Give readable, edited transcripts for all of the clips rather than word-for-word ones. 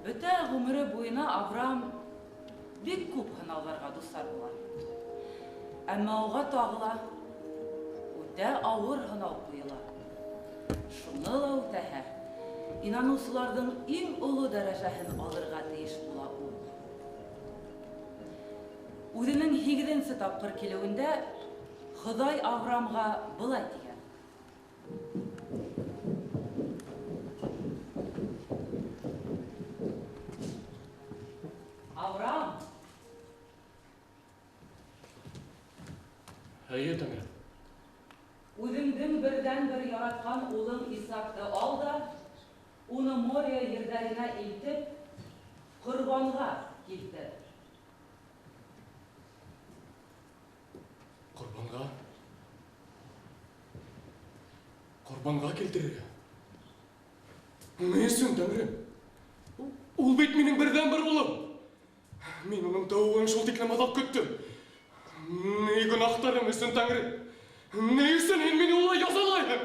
Бөтә ғүмере буйына Авраам бик күп һынауҙарға дусар була. Әммә уға тағы ла үтә ауыр һынау ҡуйыла. Шуны ла үтәһә, инаныусыларҙың иң оло дәрәжәһен алырға тейеш була ул. Үҙенең 8-нсе тапҡыр килеүендә Хоҙай Авраамға былай тигән: Авраам! Эйе, Тәңрем. Үҙеңдең берҙән-бер яратҡан улың Исаҡты ал да, уны Мориә ерҙәренә илтеп, ҡорбанға килтер. Ҡорбанға? Ҡорбанға килтерергә? Ни өсөн, Тәңрем? Ул бит минең берҙән-бер улым. Мин уның тыуыуын шул тиклем оҙаҡ көттөм. Ни гонаһтарым өсөн, Тәңрем? Ни өсөн һин мине улай язалайһың?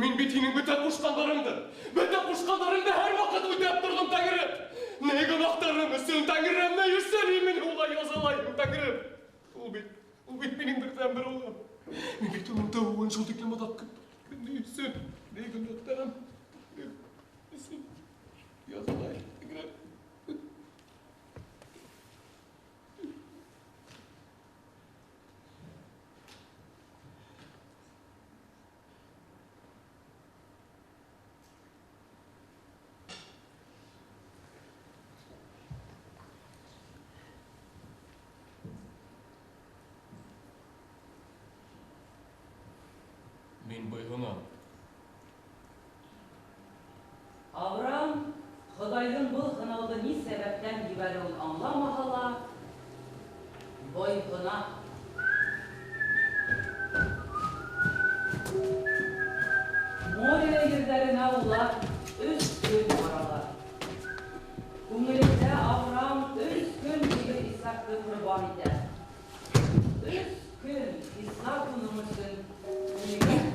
Мин бит һинең бөтә ҡушҡандарыңды, бөтә ҡушҡандарыңды һәр ваҡыт үтәп торҙом, Тәңрем. Ни гонаһтарым өсөн, Тәңрем? Ни өсөн һин мине улай язалайһың, Тәңрем? Ул бит минең берҙән-бер улым. Мин бит уның тыуыуын шул тиклем оҙаҡ көттөм. Ни өсөн? Ни гонаһтарым? Ни өсөн язалайһың, Тәңрем? Мин буйһонам. Авраам Хоҙайҙың был һынауҙы ни сәбәптән ебәреүен аңламаһа ла, буйһона. Мориә ерҙәренә улар 3 көн баралар. Күңелендә Авраам 3 көн буйы Исаҡты ҡорбан итә. 3 көн Исаҡ уның өсөн үлгән.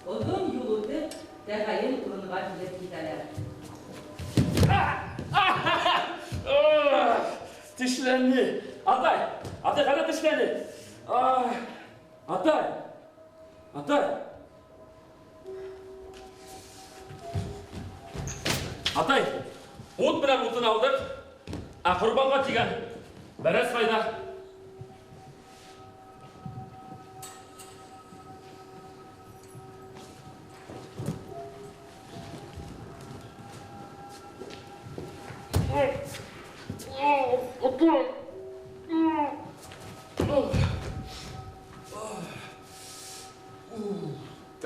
Оҙон юл үтеп, тәғәйен урынға килеп китәләр. Тешләне! Атай! Атай, ҡайҙа тешләне? Атай! Атай! Атай! Ут менән утын алдыҡ, ә ҡорбанға тигән бәрәс ҡайҙа?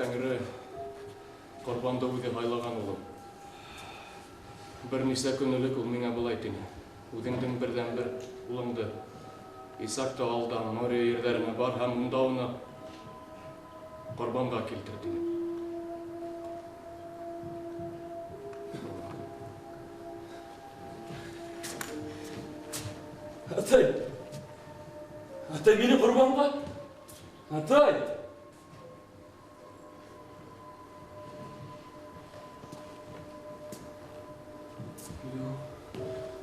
Тәңре, ҡорбанды үҙе һайлаған улым. Бер нисә көн элек ул миңә былай тине: үҙеңдең берҙән-бер улыңды Исаҡты ал да Мориә ерҙәренә бар һәм унда уны ҡорбанға килтер, тине. Атай! Атай, мине ҡорбанға? Атай!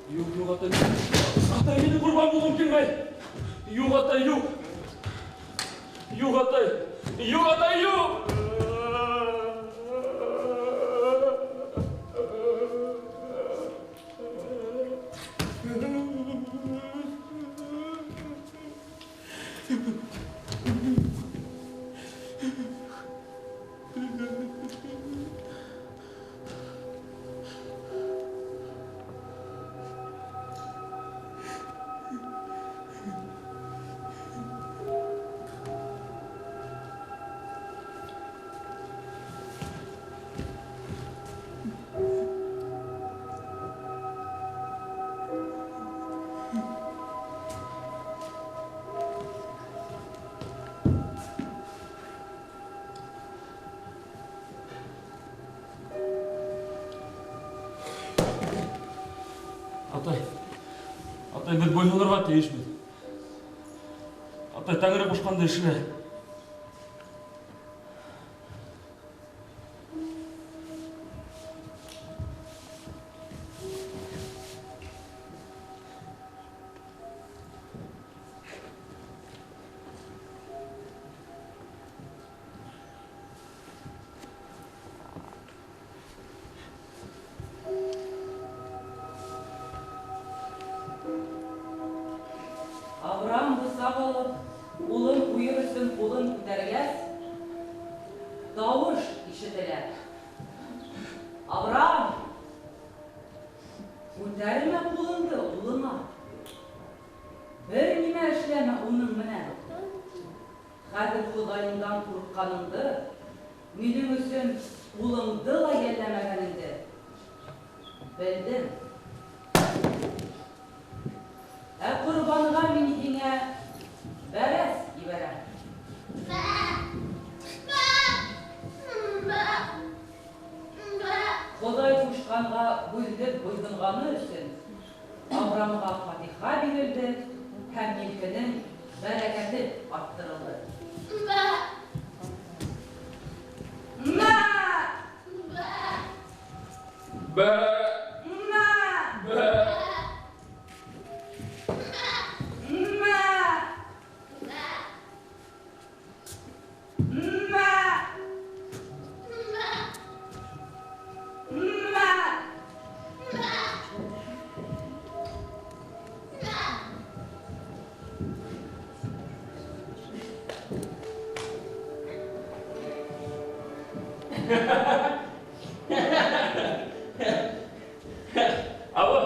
Юҡ, юҡ, юҡ, атай. Атай, мине ҡорбан булғым килмәй. Юҡ, атай, юҡ. Юҡ, атай. Юҡ, атай, юҡ. Атай, атай, беҙ буйһонорға тейешбеҙ. Атай, Тәңре ҡушҡанды эшлә. Тавыш ишетелә. Авраам, күтәрмә кулыңды улыңа. Бер нимә эшләмә уның менән. Хәҙер Хоҙайыңдан ҡурҡҡаныңды, минең өсөн улыңды ла йәлләмәгәнеңде белдем. Ә ҡорбанға мин һиңә бәрәс ебәрәм. Хоҙай ҡушҡанға һүҙһеҙ буйһонғаны өсөн Авраамға фатиха бирелде һәм милкенең бәрәкәте арттырылды. Мә! Бә! Мә! Бә! Мә! Мә! Мә! Алло,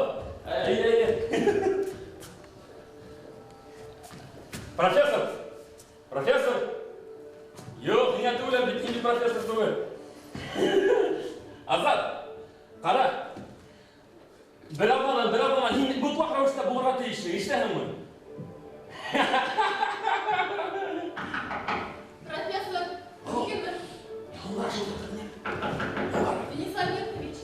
Профессор! Профессор! Юҡ, һиңә түгел, бит һин профессор түгел. Азат, ҡара. Бер аҙнанан һин мотлаҡ рәүештә булырға тейешһең, ишетәһеңме? Профессор, кемдер? Денис Альбертович.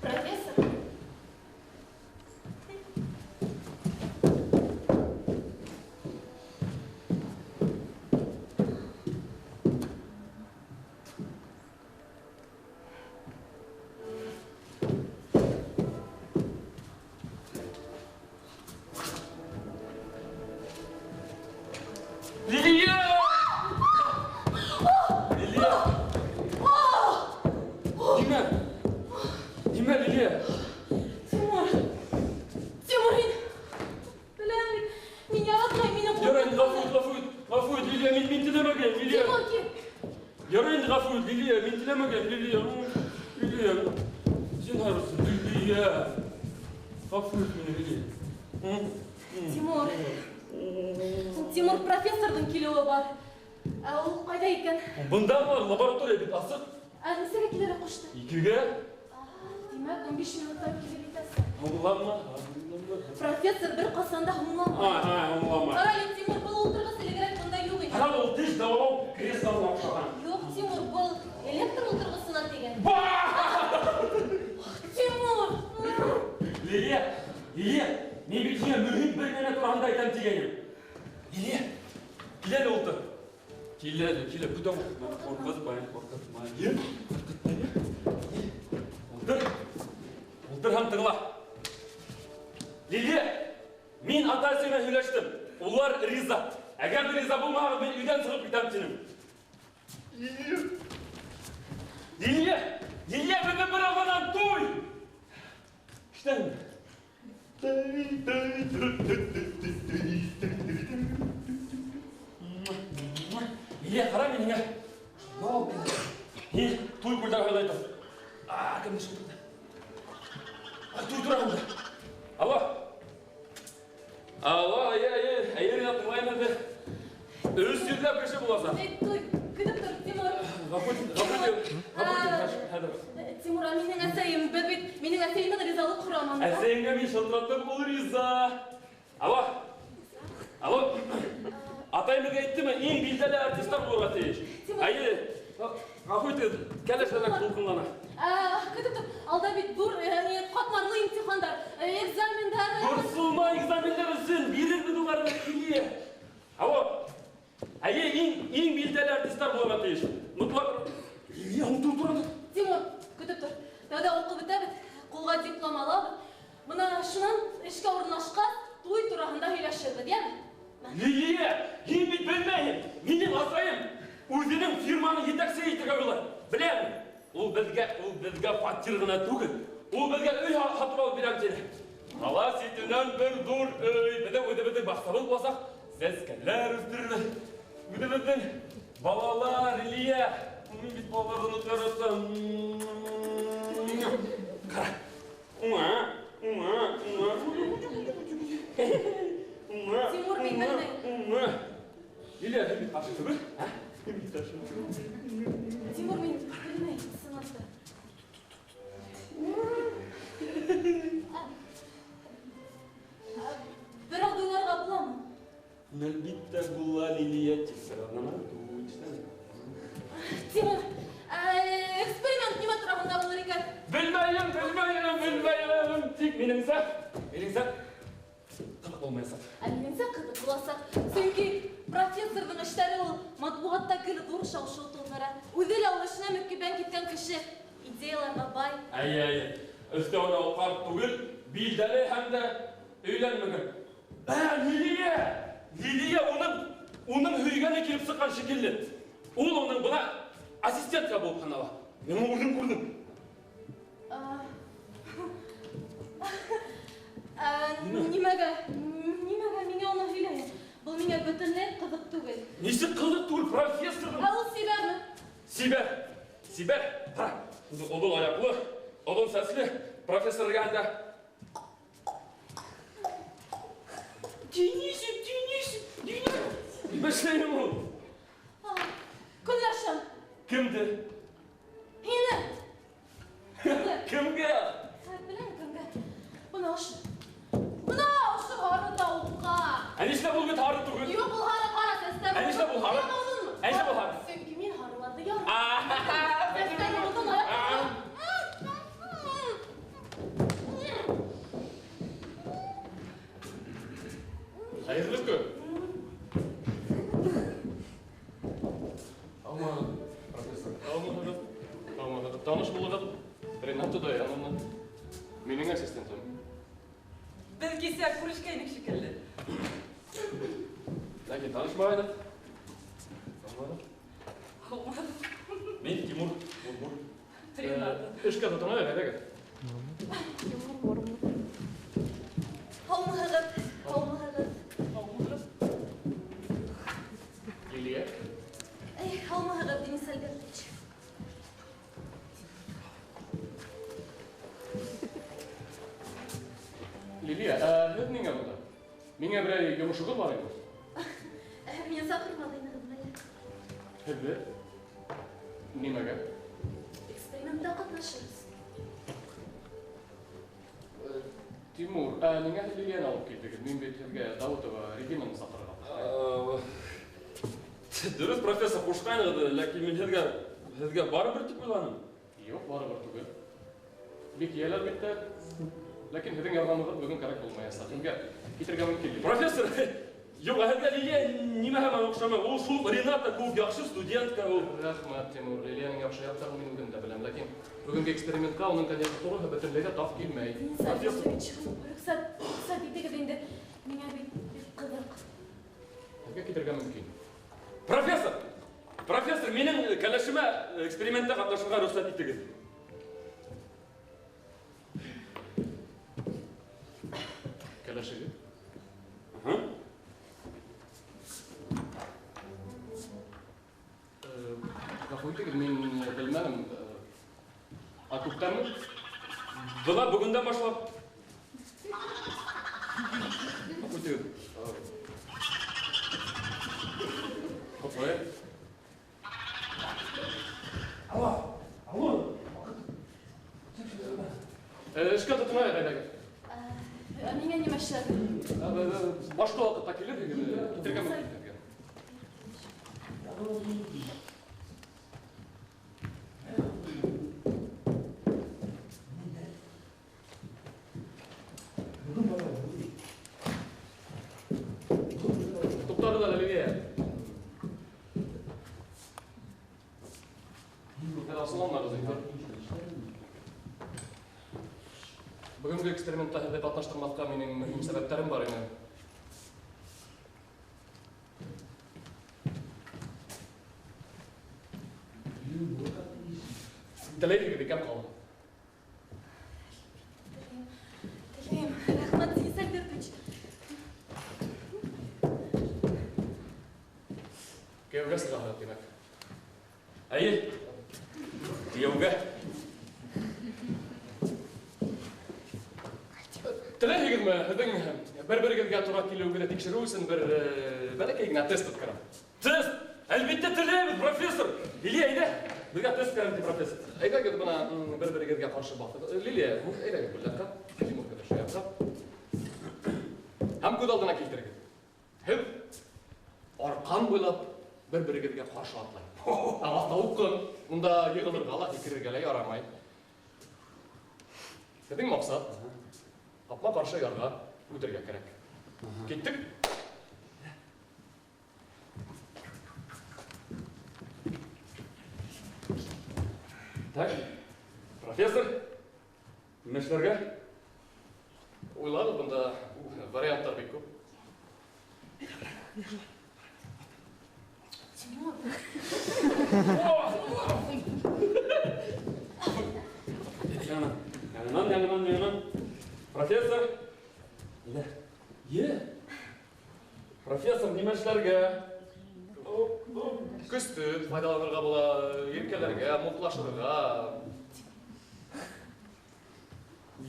Профессор. Лилия! Лилия! Нимә? Нимә, Лилия? Тимур! Тимур, мин беләм бит, мин яратмайым, мине Ярай инде, ғәфү ит, ғәфү ит, ғәфү ит, Лилия, мин теләмәгән, Лилия. Тимур, кил. Ярай инде, ғәфү ит, Лилия, мин теләмәгән, Лилия. Лилия, зинһар өсөн, Лилия. Ғәфү ит мине, Лилия. Тимур. Тимур, профессорҙың килеүе бар. Ә ул ҡайҙа икән? Бында бар, лаборатория бит асыҡ. Ә нисәгә килергә ҡушты? 2-гә. Тимәк, 15 минуттан килеп етәсең. Аңлама, аңлама. Профессор бер ҡасан да һуңламай. Ай, ай, аңламай. Ҡара әле, Тимур, был ултырғыс элегерәк бында юҡ ине. Ҡара, ул теш дауалау креслоһына оҡшаған. Юҡ, Тимур, был электр ултырғысына тигән. Ба! Тимур! Лилия, Лилия, мин бит һиңә мөһим бер нәмә тураһында әйтәм тигәнем. Лилия, кил әле ултыр. Кил әле, кил әле, көтәм. Ҡурҡытмайым, ҡурҡытмайым. Ҡурҡытмайым. Ултыр. Ултыр һәм тыңла. Лилия, мин ата-әсәй менән һөйләштем. Улар риза. Әгәр ҙә риза булмаһағыҙ, мин өйҙән сығып китәм тинем. Лилия! Лилия! Лилия, беҙҙең бер аҙнанан туй! Ишетәһеңме? Лилия, ҡара мин һиңә. Һин туй күлдәге һайлай тор. А, кемде шылтырҙы? А, туй тураһында. Алло. Алло, әйе, әйе, әйе, Ринат, тыңлайым инде. Өс йөҙләп кеше буласаҡ. Эй, туй, көтөп тор, Тимур. Ғәфү ит, ғәфү ит, ғәфү ит, хәҙер. Тимур, ә минең әсәйем, беҙ бит минең әсәйемдән ризалыҡ һораманыҡ. Әсәйеңә мин шылтыраттым, ул риза. Алло. Алло. Атайым беҙгә әйттеме, иң билдәле артистар булырға тейеш. Тимур. Әйе, ғәфү итегеҙ, кәләшләрҙән тулҡынлана. Көтөп тор, алда бит ҙур, ҡатмарлы имтихандар, экзамендар. Борсолма экзамендар өсөн бирербеҙ уларҙы, Лилия. Алло. Әйе, иң билдәле артистар булырға тейеш. Мотлаҡ. Лилия, ул тура. Тимур, көтөп тор. Тәүҙә уҡып бөтәбеҙ, ҡулға диплом алабыҙ. Бына шунан эшкә урынлашҡас, туй тураһында һөйләшербеҙ, йәме? Лилия, һин бит белмәйһең. Минең атайым үҙенең фирманы етәксе итергә уйлай. Беләме? Ул беҙгә фатир ғына түгел, ул беҙгә өй һатып алып бирәм тине. Ҡала ситенән бер ҙур өй, беҙҙең үҙебеҙҙең баҡсабыҙ буласаҡ, сәскәләр үҫтерерлек. Үҙебеҙҙең балалар, Лилия, мин бит балаларҙы яратам. Ҡара. Уңа, уңа, уңа. Уңа. Тимур, мин белмәйем. Уңа. Лилия, һин бит ҡаршы түгел, ә? Һин бит ҡаршы түгел. Тимур, мин белмәйем, ысынлап та. Бер аҙ уйларға буламы? Әлбиттә була, Лилия, тик сәбәбен түгел. Тимур, эксперимент нимә тураһында булыр икән? Белмәйем, белмәйем, белмәйем. Тик минеңсә, минеңсә ҡыҙыҡ булмаясаҡ. Ә минеңсә ҡыҙыҡ буласаҡ. Сөнки профессорҙың эштәре ул матбуғатта гел ҙур шау-шыу тыуҙыра. Үҙе лә ул эшенә мөкиббән киткән кеше, идеяларға бай. Әйе, әйе. Өҫтәүенә ул ҡарт түгел, билдәле һәм дә өйләнмәгән. Ә, Лилия! Лилия уның һөйгәне килеп сыҡҡан шикелле. Ул уның бына ассистентка булып ҡына ала. Мин уны үҙем күрҙем. Нимәгә? Нимәгә миңә уны һөйләйһең? Был миңә бөтөнләй ҡыҙыҡ түгел. Нисек ҡыҙыҡ түгел, профессорҙың? Ә ул сибәрме? Сибәр, сибәр. Ҡара, оҙон аяҡлы, оҙон сәсле профессор эргәһендә. Денисик, Денисик, Денисик. Нимә ул? Көнләшәм. Кемде? Һине. Кемгә? Беләм кемгә. Бына ошо. Бына ошо һары тауыҡҡа. Ә нишләп ул бит һары түгел? Юҡ, ул һары, ҡара сәстәр. Ә нишләп ул һары? Оҙонмо? Ә нишләп ул һары? Сөнки мин һарыларҙы яратам. Сәстәр оҙон аяҡ. Хәйерле көн. Һаумыһығыҙ, профессор. Һаумыһығыҙ. Һаумыһығыҙ. Таныш булығыҙ. Рената Даяновна. Минең ассистентым. Беҙ кисә күрешкәйнек шикелле. Ләкин танышмайныҡ. Танышмайныҡ. Һаумыһығыҙ. Мин Тимур. Мурмур. Рената. Эшкә тотонайыҡ, әйҙәгеҙ. Тимур Мурмур. Һаумыһығыҙ. Һаумыһығыҙ. Һаумыһығыҙ. Лилия. Эй, һаумыһығыҙ, Денис Альбертович. Лилия, ә һеҙ ниңә бында? Миңә берәй йомошоғоҙ бар ине. Мине саҡырмағайнығыҙмы әле? Һеҙҙе? Нимәгә? Экспериментта ҡатнашырбыҙ. Тимур, ә ниңә һеҙ Лилияны алып килдегеҙ? Мин бит һеҙгә Даутова Регинаны саҡырырға ҡуштым. Дөрөҫ, профессор ҡушҡайнығыҙ, ләкин мин һеҙгә барыбер тип уйланым. Юҡ, барыбер түгел. Бик йәл, әлбиттә. Ләкин һеҙҙең ярҙамығыҙ бөгөн кәрәк булмаясаҡ. Һеҙгә китергә мөмкин. Профессор, юҡ, һеҙгә Лилия нимә һаман оҡшамай? Ул шул уҡ Рената кеүек яҡшы студентка ул. Рәхмәт, Тимур. Лилияның яҡшы яҡтарын мин үҙем дә беләм, ләкин бөгөнгө экспериментҡа уның кандидатураһы бөтөнләй ҙә тап килмәй. Денис Альбертович, рөхсәт итегеҙ инде. Миңә бит бик ҡыҙыҡ. Һеҙгә китергә мөмкин. Профессор, профессор, минең кәләшемә экспериментта ҡатнашырға рөхсәт итегеҙ. Кәләшегеҙ? Аһа. Ғәфү итегеҙ, мин белмәнем. Ә күптәнме? Бына бөгөндән башлап. Ғәфү итегеҙ. Ҡотлайым. Алло, алло. Эшкә тотонайыҡ, әйҙәгеҙ. Ә миңә нимә эшләргә? Башҡа ваҡытта килерһегеҙ, китергә мөмкин һеҙгә. Туҡтағыҙ әле, Лилия. Һеҙ асыуланмағыҙ инде. Бөгөнгө экспериментта һеҙҙе ҡатнаштырмаҫҡа минең мөһим сәбәптәрем бар ине. Теләйһегеҙ икән, ҡалығыҙ. Теләйем, теләйем. Кейәүгә сығаһығыҙ, тимәк. Әйе, кейәүгә. Теләйһегеҙме, һеҙҙең бер-берегеҙгә тура килеүегеҙҙе тикшереү өсөн бер бәләкәй генә тест үткәрәм. Тест? Әлбиттә теләйбеҙ, профессор. Лилия, әйҙә, беҙгә тест кәрәк, ти профессор. Әйҙәгеҙ бына бер-берегеҙгә ҡаршы баҫығыҙ. Лилия, әйҙәгеҙ был яҡҡа, Тимур ошо яҡҡа. Һәм күҙ алдына килтерегеҙ. Һеҙ арҡан буйлап бер-берегеҙгә ҡаршы атлай. Ә аҫта упҡын, унда йығылырға ла, һикерергә лә ярамай. Һеҙҙең маҡсат ҡапма-ҡаршы ярға үтергә кәрәк. Киттек. Так, профессор, нимә эшләргә? Уйлағыҙ, бында варианттар бик күп. Тимур. Яңынан, яңынан, яңынан, яңынан. Профессор. Әйҙә. Е. Профессор, нимә эшләргә? Көстө файҙаланырға була, иркәләргә, мутлашырға.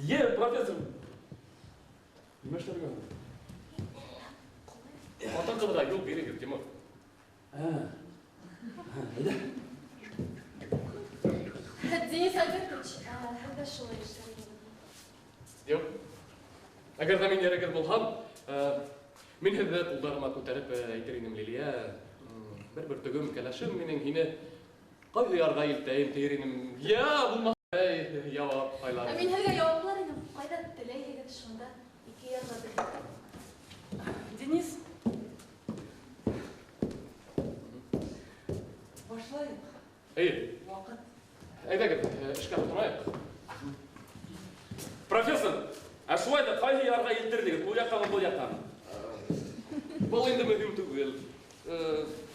Е, профессор. Нимә эшләргә? Ҡатын-ҡыҙға юл бирегеҙ, Тимур. Әйҙә. Денис Альбертович, һеҙ ҙә шулай эшләргә? Юҡ. Әгәр ҙә мин йәрәгеҙ булһам, мин һеҙҙе ҡулдарыма күтәреп әйтер инем, Лилия, бер бөртөгөм, кәләшем минең һине ҡайһы ярға илтәйем, тиер инем. Я, булмаһа, эй, яуап һайлар. Ә мин һеҙгә яуаплар инем. Ҡайҙа теләйһегеҙ, шунда ике ярға бер. Денис. Башлайыҡ. Эйе. Ваҡыт. Әйҙәгеҙ, эшкә тотонайыҡ. Профессор, ә шулай ҙа ҡайһы ярға илтерҙегеҙ? Ул яҡҡамы, был яҡҡамы? Был инде мөһим түгел.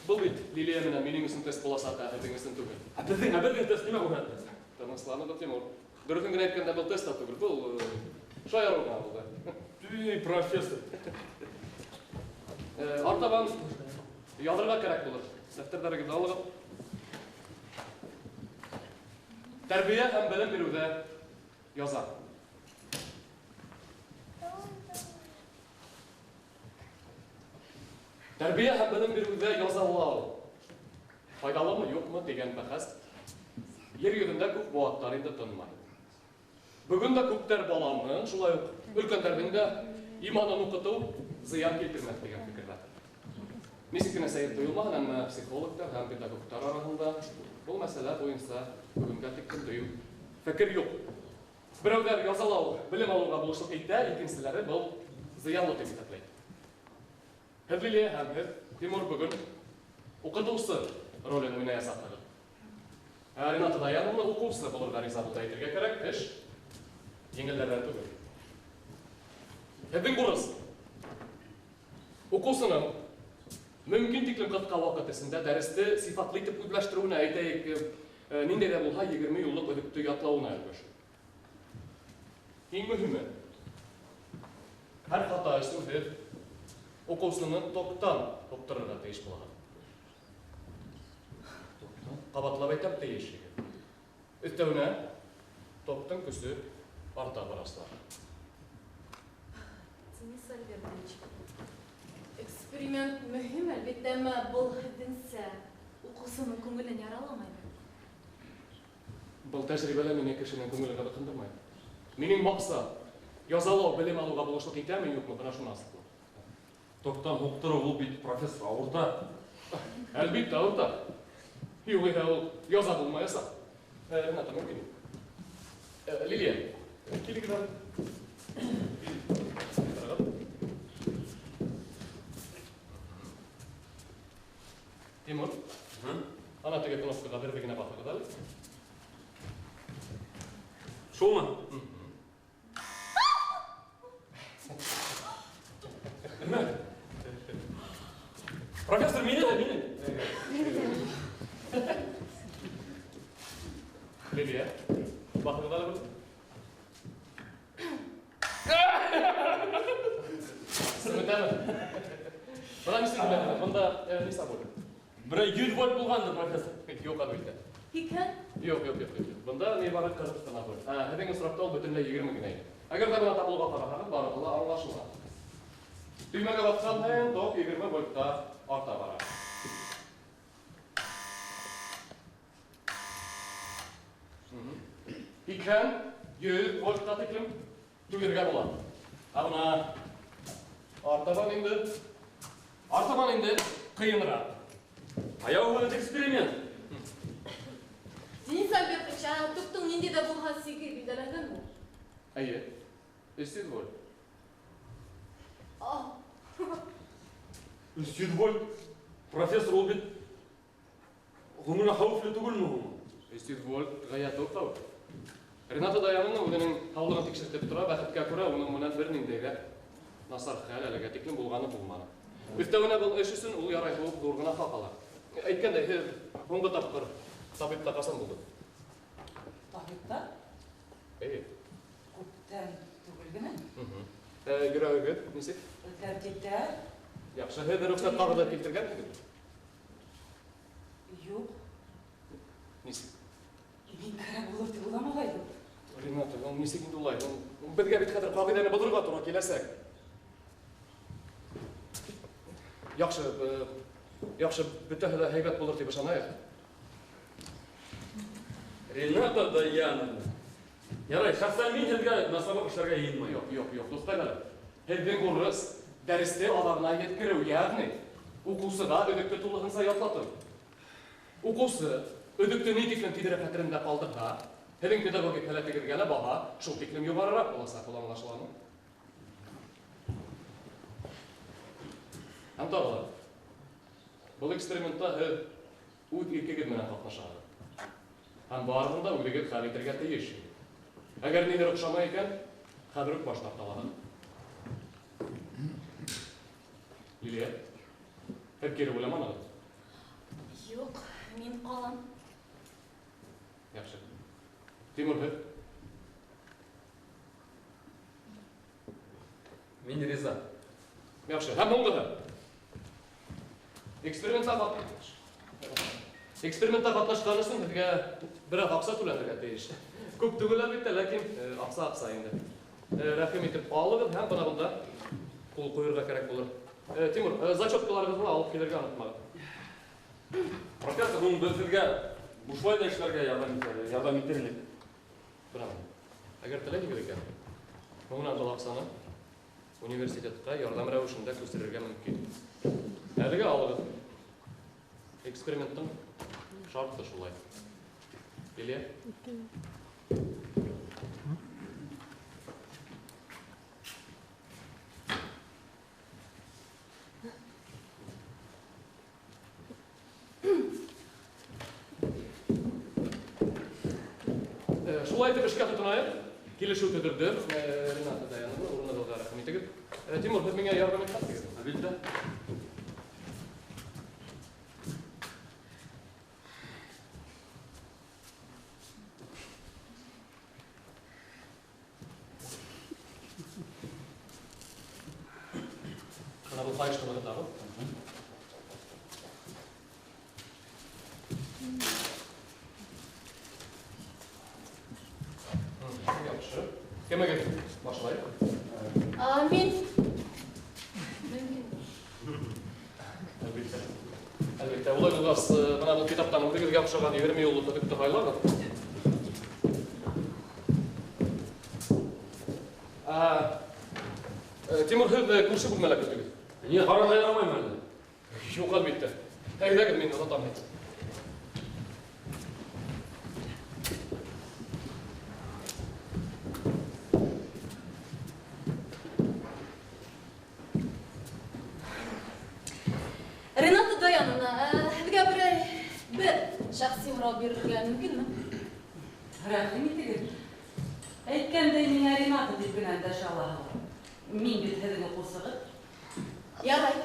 Был бит Лилия менән минең өсөн тест буласаҡ, ә һеҙҙең өсөн түгел. Ә беҙҙең тест нимә күрһәтте? Тынысланығыҙ, Тимур. Дөрөҫөн генә әйткәндә, был тест та түгел, был шаярыу ғына булды. Эй, профессор. Артабан яҙырға кәрәк булыр. Дәфтәрҙәрегеҙҙе алығыҙ. Тәрбиә һәм белем биреүҙә яза. Тәрбиә һәм белем биреүҙә язалау файҙалымы, юҡмы тигән бәхәс ер йөҙөндә күп быуаттар инде тынмай. Бөгөн дә күптәр баланың, шулай уҡ өлкәндәрҙең дә иманын уҡытыу зыян килтермәҫ тигән фекерҙә. Нисек кенә сәйер тойолмаһын, әммә психологтар һәм педагогтар араһында был мәсьәлә буйынса бөгөнгә тиклем дөйөм фекер юҡ. Берәүҙәр язалау белем алыуға булышлыҡ итә, икенселәре был зыянлы тип иҫәпләй. Һеҙ, Лилия, һәм һеҙ, Тимур, бөгөн уҡытыусы ролен уйнаясаҡһығыҙ. Ә Рената Даяновна уҡыусы булырға риза булды, әйтергә кәрәк, эш еңелдәрҙән түгел. Һеҙҙең бурыс уҡыусының мөмкин тиклем ҡыҫҡа ваҡыт эсендә дәресте сифатлы итеп үҙләштереүенә, әйтәйек, ниндәй ҙә булһа 20 юллыҡ өҙөктө ятлауына өлгәшеү. Иң мөһиме, һәр хата өсөн һеҙ уҡыусыны токтан һуҡтырырға тейеш булаһығыҙ. Токтан? Ҡабатлап әйтәм, тейешһегеҙ. Өҫтәүенә токтың көсө арта барасаҡ. Денис Альбертович, эксперимент мөһим, әлбиттә, әммә был һеҙҙеңсә уҡыусының күңелен яраламаймы? Был тәжрибәлә мине кешенең күңелен ҡыҙыҡһындырмай. Минең маҡсат язалау белем алыуға булышлыҡ итәме, юҡмы, бына шуны асыҡлау. Токтан һуҡтырыу ул бит, профессор, ауырта. Әлбиттә, ауырта. Юғиһә ул яза булмаясаҡ. Рената, мөмкин. Лилия, килегеҙ әле. Тимур, ана теге кнопкаға берҙе генә баҫығыҙ әле. Шулмы? Нимә? Профессор, мине дә, мине. Лилия, баҫығыҙ әле бер. Бына нисек беләһегеҙ, бында нисә бүлек? Берәй 100 вольт булғандыр, профессор. Юҡ, әлбиттә. Һикһән? Юҡ, юҡ, юҡ, юҡ. Бында ни бары 40 ҡына вольт. Ә һеҙҙең осраҡта ул бөтөнләй 20 генә ине. Әгәр ҙә бына таблоға ҡараһағыҙ, барыһы ла аңлашыла. Төймәгә баҫҡан һайын ток 20 вольтҡа арта бара. Икән 100 вольтҡа тиклем түгергә була. Ә бына артабан инде ҡыйыныраҡ. Аяу этот эксперимент. Денис Альбертович, ә токтың ниндәй ҙә булһа сиге билдәләнгәнме? Эйе. 300 вольт. 300 вольт? Профессор, ул бит ғөмүмән хәүефле түгелме һуң? 300 вольт ғәйәт ҙур тауыш. Рената Даяновна үҙенең һаулығын тикшертеп тора, бәхеткә күрә уның менән бер ниндәй ҙә насар хәл әлегә тиклем булғаны булманы. Өҫтәүенә был эш өсөн ул ярай булып ҙур ғына хаҡ ала. Әйткәндәй, һеҙ һуңғы тапҡыр табипта ҡасан булды? Табипта? Эйе. Күптән түгел генә. Йөрәгегеҙ нисек? Тәртиптә. Яҡшы, һеҙ рөхсәт ҡағыҙы килтергәнһегеҙ? Юҡ. Нисек? Мин кәрәк булыр тип уйламағайным. Рената, ул нисек инде улай? Беҙгә бит хәҙер ҡағиҙәне боҙорға тура киләсәк. Яҡшы, яҡшы, бөтәһе лә һәйбәт булыр тип ышанайыҡ. Рената Даяновна. Ярай, шәхсән мин һеҙгә насарлыҡ эшләргә йыйынмайым. Юҡ, юҡ, юҡ, дуҫтар, һеҙҙең бурыс дәресте аҙағына еткереү, йәғни уҡыусыға өҙөктө тулыһынса ятлатыу. Уҡыусы өҙөктө ни тиклем тиҙерәк хәтерендә ҡалдырһа, һеҙҙең педагогик һәләтегеҙгә лә баһа шул тиклем юғарыраҡ буласаҡ, ул аңлашыламы? Һәм тағы ла, был экспериментта һеҙ үҙ иркегеҙ менән ҡатнашаһығыҙ. Һәм барыһын да үҙегеҙ хәл итергә тейеш. Әгәр ниҙер оҡшамай икән, хәҙер үк баш тарта алаһығыҙ. Лилия, һеҙ кире уйламанығыҙ? Юҡ, мин ҡалам. Яҡшы. Тимур, һеҙ? Мин риза. Яҡшы. Һәм һуңғыһы. Экспериментта ҡатнашҡан өсөн һеҙгә берәр аҡса түләнергә тейеш. Күп түгел әлбиттә, ләкин аҡса аҡса инде. Рәхим итеп алығыҙ һәм бына бында ҡул ҡуйырға кәрәк булыр. Тимур, зачеткаларығыҙҙы алып килергә онотмағыҙ. Профессор, һуң беҙ һеҙгә бушлай ҙа эшләргә ярҙам итер инек. Бына, әгәр теләйһегеҙ икән, һуңынан был аҡсаны университетҡа ярҙам рәүешендә күсерергә мөмкин. Әлегә алығыҙ. Эксперименттың шарты шулай. Лилия? Шулай итеп эшкә тотонайыҡ. Килешеү төҙөлдө. Рената Даяновна, урынығыҙға рәхим итегеҙ. Тимур, һеҙ миңә ярҙам итмәҫһегеҙме? Әлбиттә. Бына был ҡайышты нығытабыҙ. Яҡшы. Кемегеҙ башлайыҡ? Мин. Әлбиттә. Әлбиттә. Улай булғас, бына был китаптан үҙегеҙгә оҡшаған 20 юллыҡ өҙөктө һайлағыҙ. Тимур, һеҙ күрше бүлмәлә көтөгөҙ. Ни, ҡарарға ярамаймы әллә? Юҡ, әлбиттә. Әйҙәгеҙ, мин оҙатам. Рената Даяновна, һеҙгә берәй бер шәхси һорау бирергә мөмкинме? Рәхим итегеҙ. Әйткәндәй, миңә Рената тип кенә өндәшә алаһығыҙ. Мин бит һеҙҙең уҡыусығыҙ. Ярай.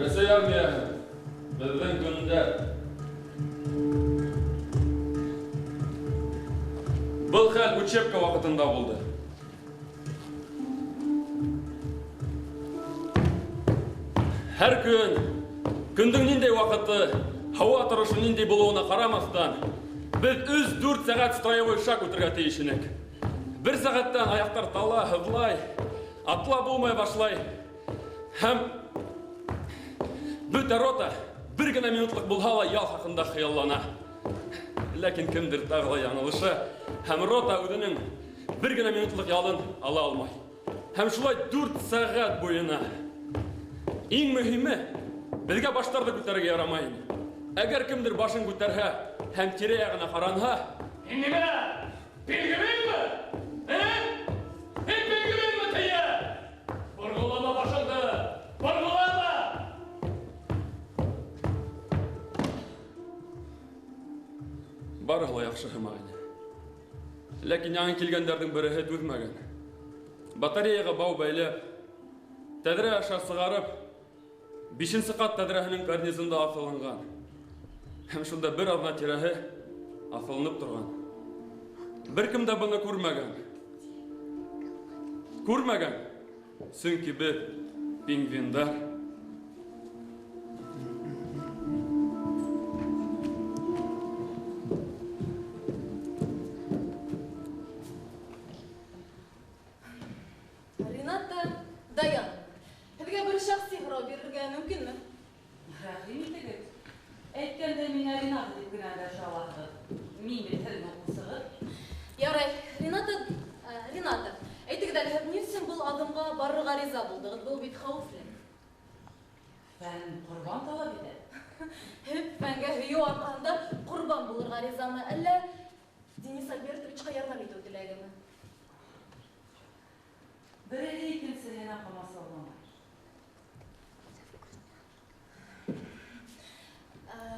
Рәсәй армияһы беҙҙең көндә. Был хәл учебка ваҡытында булды. Һәр көн, көндөң ниндәй ваҡыты, һауа торошо ниндәй булыуына ҡарамаҫтан, беҙ 3-4 сәғәт строевой шаг үтергә тейеш инек. Бер сәғәттән аяҡтар тала, һыҙлай, атла булмай башлай. Һәм бөтә рота бер генә минутлыҡ булһа ла ял хаҡында хыяллана. Ләкин кемдер тағы ла яңылыша, һәм рота үҙенең бер генә минутлыҡ ялын ала алмай. Һәм шулай 4 сәғәт буйына. Иң мөһиме, беҙгә баштарҙы күтәрергә ярамай ине. Әгәр кемдер башын күтәрһә һәм тирә-яғына ҡаранһа, Һин нимә? Пингвинмы? Ә? Һин пингвинмы тейә? Борғолама башыңды! Борғолама! Барыһы ла яҡшы һымаҡ ине. Ләкин яңы килгәндәрҙең береһе түҙмәгән. Батареяға бау бәйләп, тәҙрә аша сығарып, 5-нсе ҡат тәҙрәһенең карнизында аҫылынған. Һәм шунда бер аҙна тирәһе аҫылынып торған. Бер кем дә быны күрмәгән. Күрмәгән, сөнки беҙ пингвиндар. Рената Даян, һеҙгә бер шәхси һорау бирергә мөмкинме? Рәхим итегеҙ. Әйткәндә миңә Рената тип кенә эндәшә алаһығыҙ. Мин бит һеҙҙең уҡыусығыҙ. Ярай, Рената, әйтегеҙ әле, һеҙ ни өсөн был аҙымға барырға риза булдығыҙ? Был бит хәүефле. Фән ҡорбан талап итә. Һеҙ фәнгә һөйөү арҡаһында ҡорбан булырға ризамы, әллә Денис Альбертовичҡа ярҙам итеү теләгеме? Береһе икенсеһенә ҡамасауламай.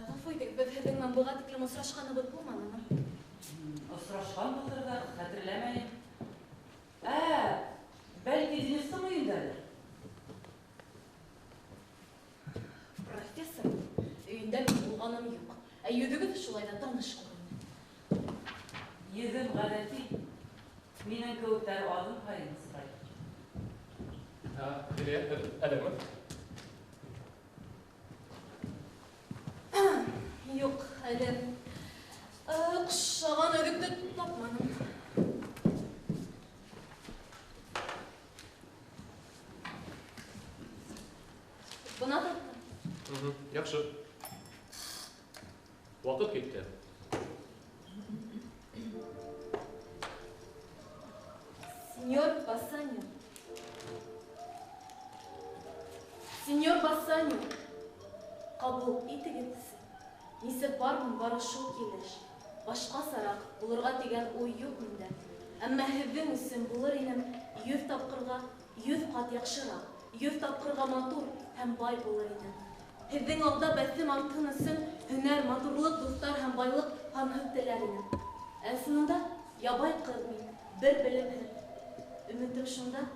Ғәфү итегеҙ, беҙ һеҙҙең менән быға тиклем осрашҡаныбыҙ булманымы? Осрашҡан булыр ҙа, хәтерләмәйем. Бәлки Денистың өйөндәлер? Профессор, өйөндә мин булғаным юҡ. Ә йөҙөгөҙ шулай ҙа таныш күренә. Йөҙөм ғәҙәти. Минең кеүектәр аҙым һайын осрай. Лилия, әҙерме? Юҡ, әле оҡшаған өҙөктө тапманым. Бына таптым. Яҡшы. Ваҡыт китте. Сеньор Бассаньо. Сеньор Бассаньо, ҡабул итегеҙ. Нисек бармын, бары шул килеш. Башҡасараҡ булырға тигән уй юҡ миндә. Әммә һеҙҙең өсөн булыр инем 100 тапҡырға 100 ҡат яҡшыраҡ, 100 тапҡырға матур һәм бай булыр инем. Һеҙҙең алда бәҫем артһын өсөн һөнәр, матурлыҡ, дуҫтар һәм байлыҡ һанһыҙ теләр инем. Ә ысынында ябай ҡыҙ мин, бер белемһеҙ. Өмөтөм шунда,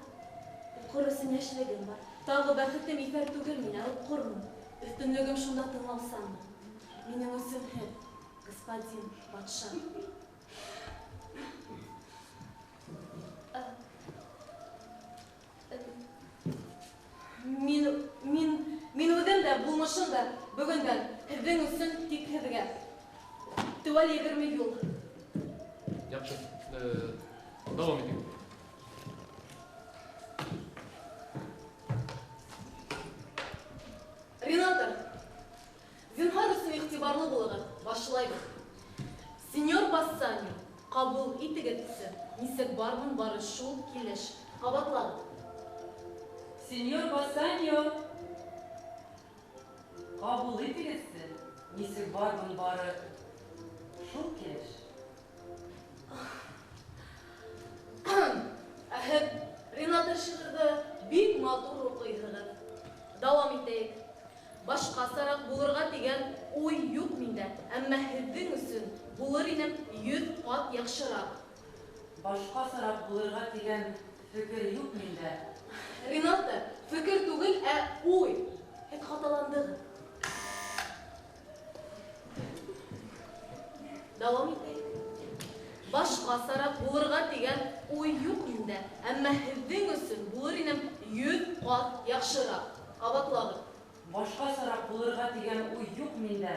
уҡыр өсөн йәшлегем бар. Тағы бәхетем иҫәр түгел мин, ә уҡырмын. Өҫтөнлөгөм шунда тыңлаусанмын. Минең өсөн һеҙ, господин батша. Мин үҙем дә, булмышым да бөгөндән һеҙҙең өсөн тик һеҙгә. Теүәл 20 юл. Яҡшы. Дауам итегеҙ. Рената, зинһар өсөн иғтибарлы булығыҙ, башлайбыҙ. Сеньор Бассаньо, ҡабул итегеҙ. Нисек бармын, бары шул килеш. Ҡабатлағыҙ. Сеньор Бассаньо, ҡабул итегеҙ. Нисек бармын, бары шул килеш. Ә һеҙ Рената шиғырҙы бик матур уҡыйһығыҙ. Дауам итәйек. Башҡасараҡ булырға тигән уй юҡ миндә, әммә һеҙҙең өсөн булыр инем 100 ҡат яҡшыраҡ. Башҡасараҡ булырға тигән фекер юҡ миндә. Рената, фекер түгел, ә уй. Һеҙ хаталандығыҙ. Дауам итәйек. Башҡасараҡ булырға тигән уй юҡ миндә, әммә һеҙҙең өсөн булыр инем 100 ҡат яҡшыраҡ. Ҡабатлағыҙ. Башҡасараҡ булырға тигән уй юҡ миндә.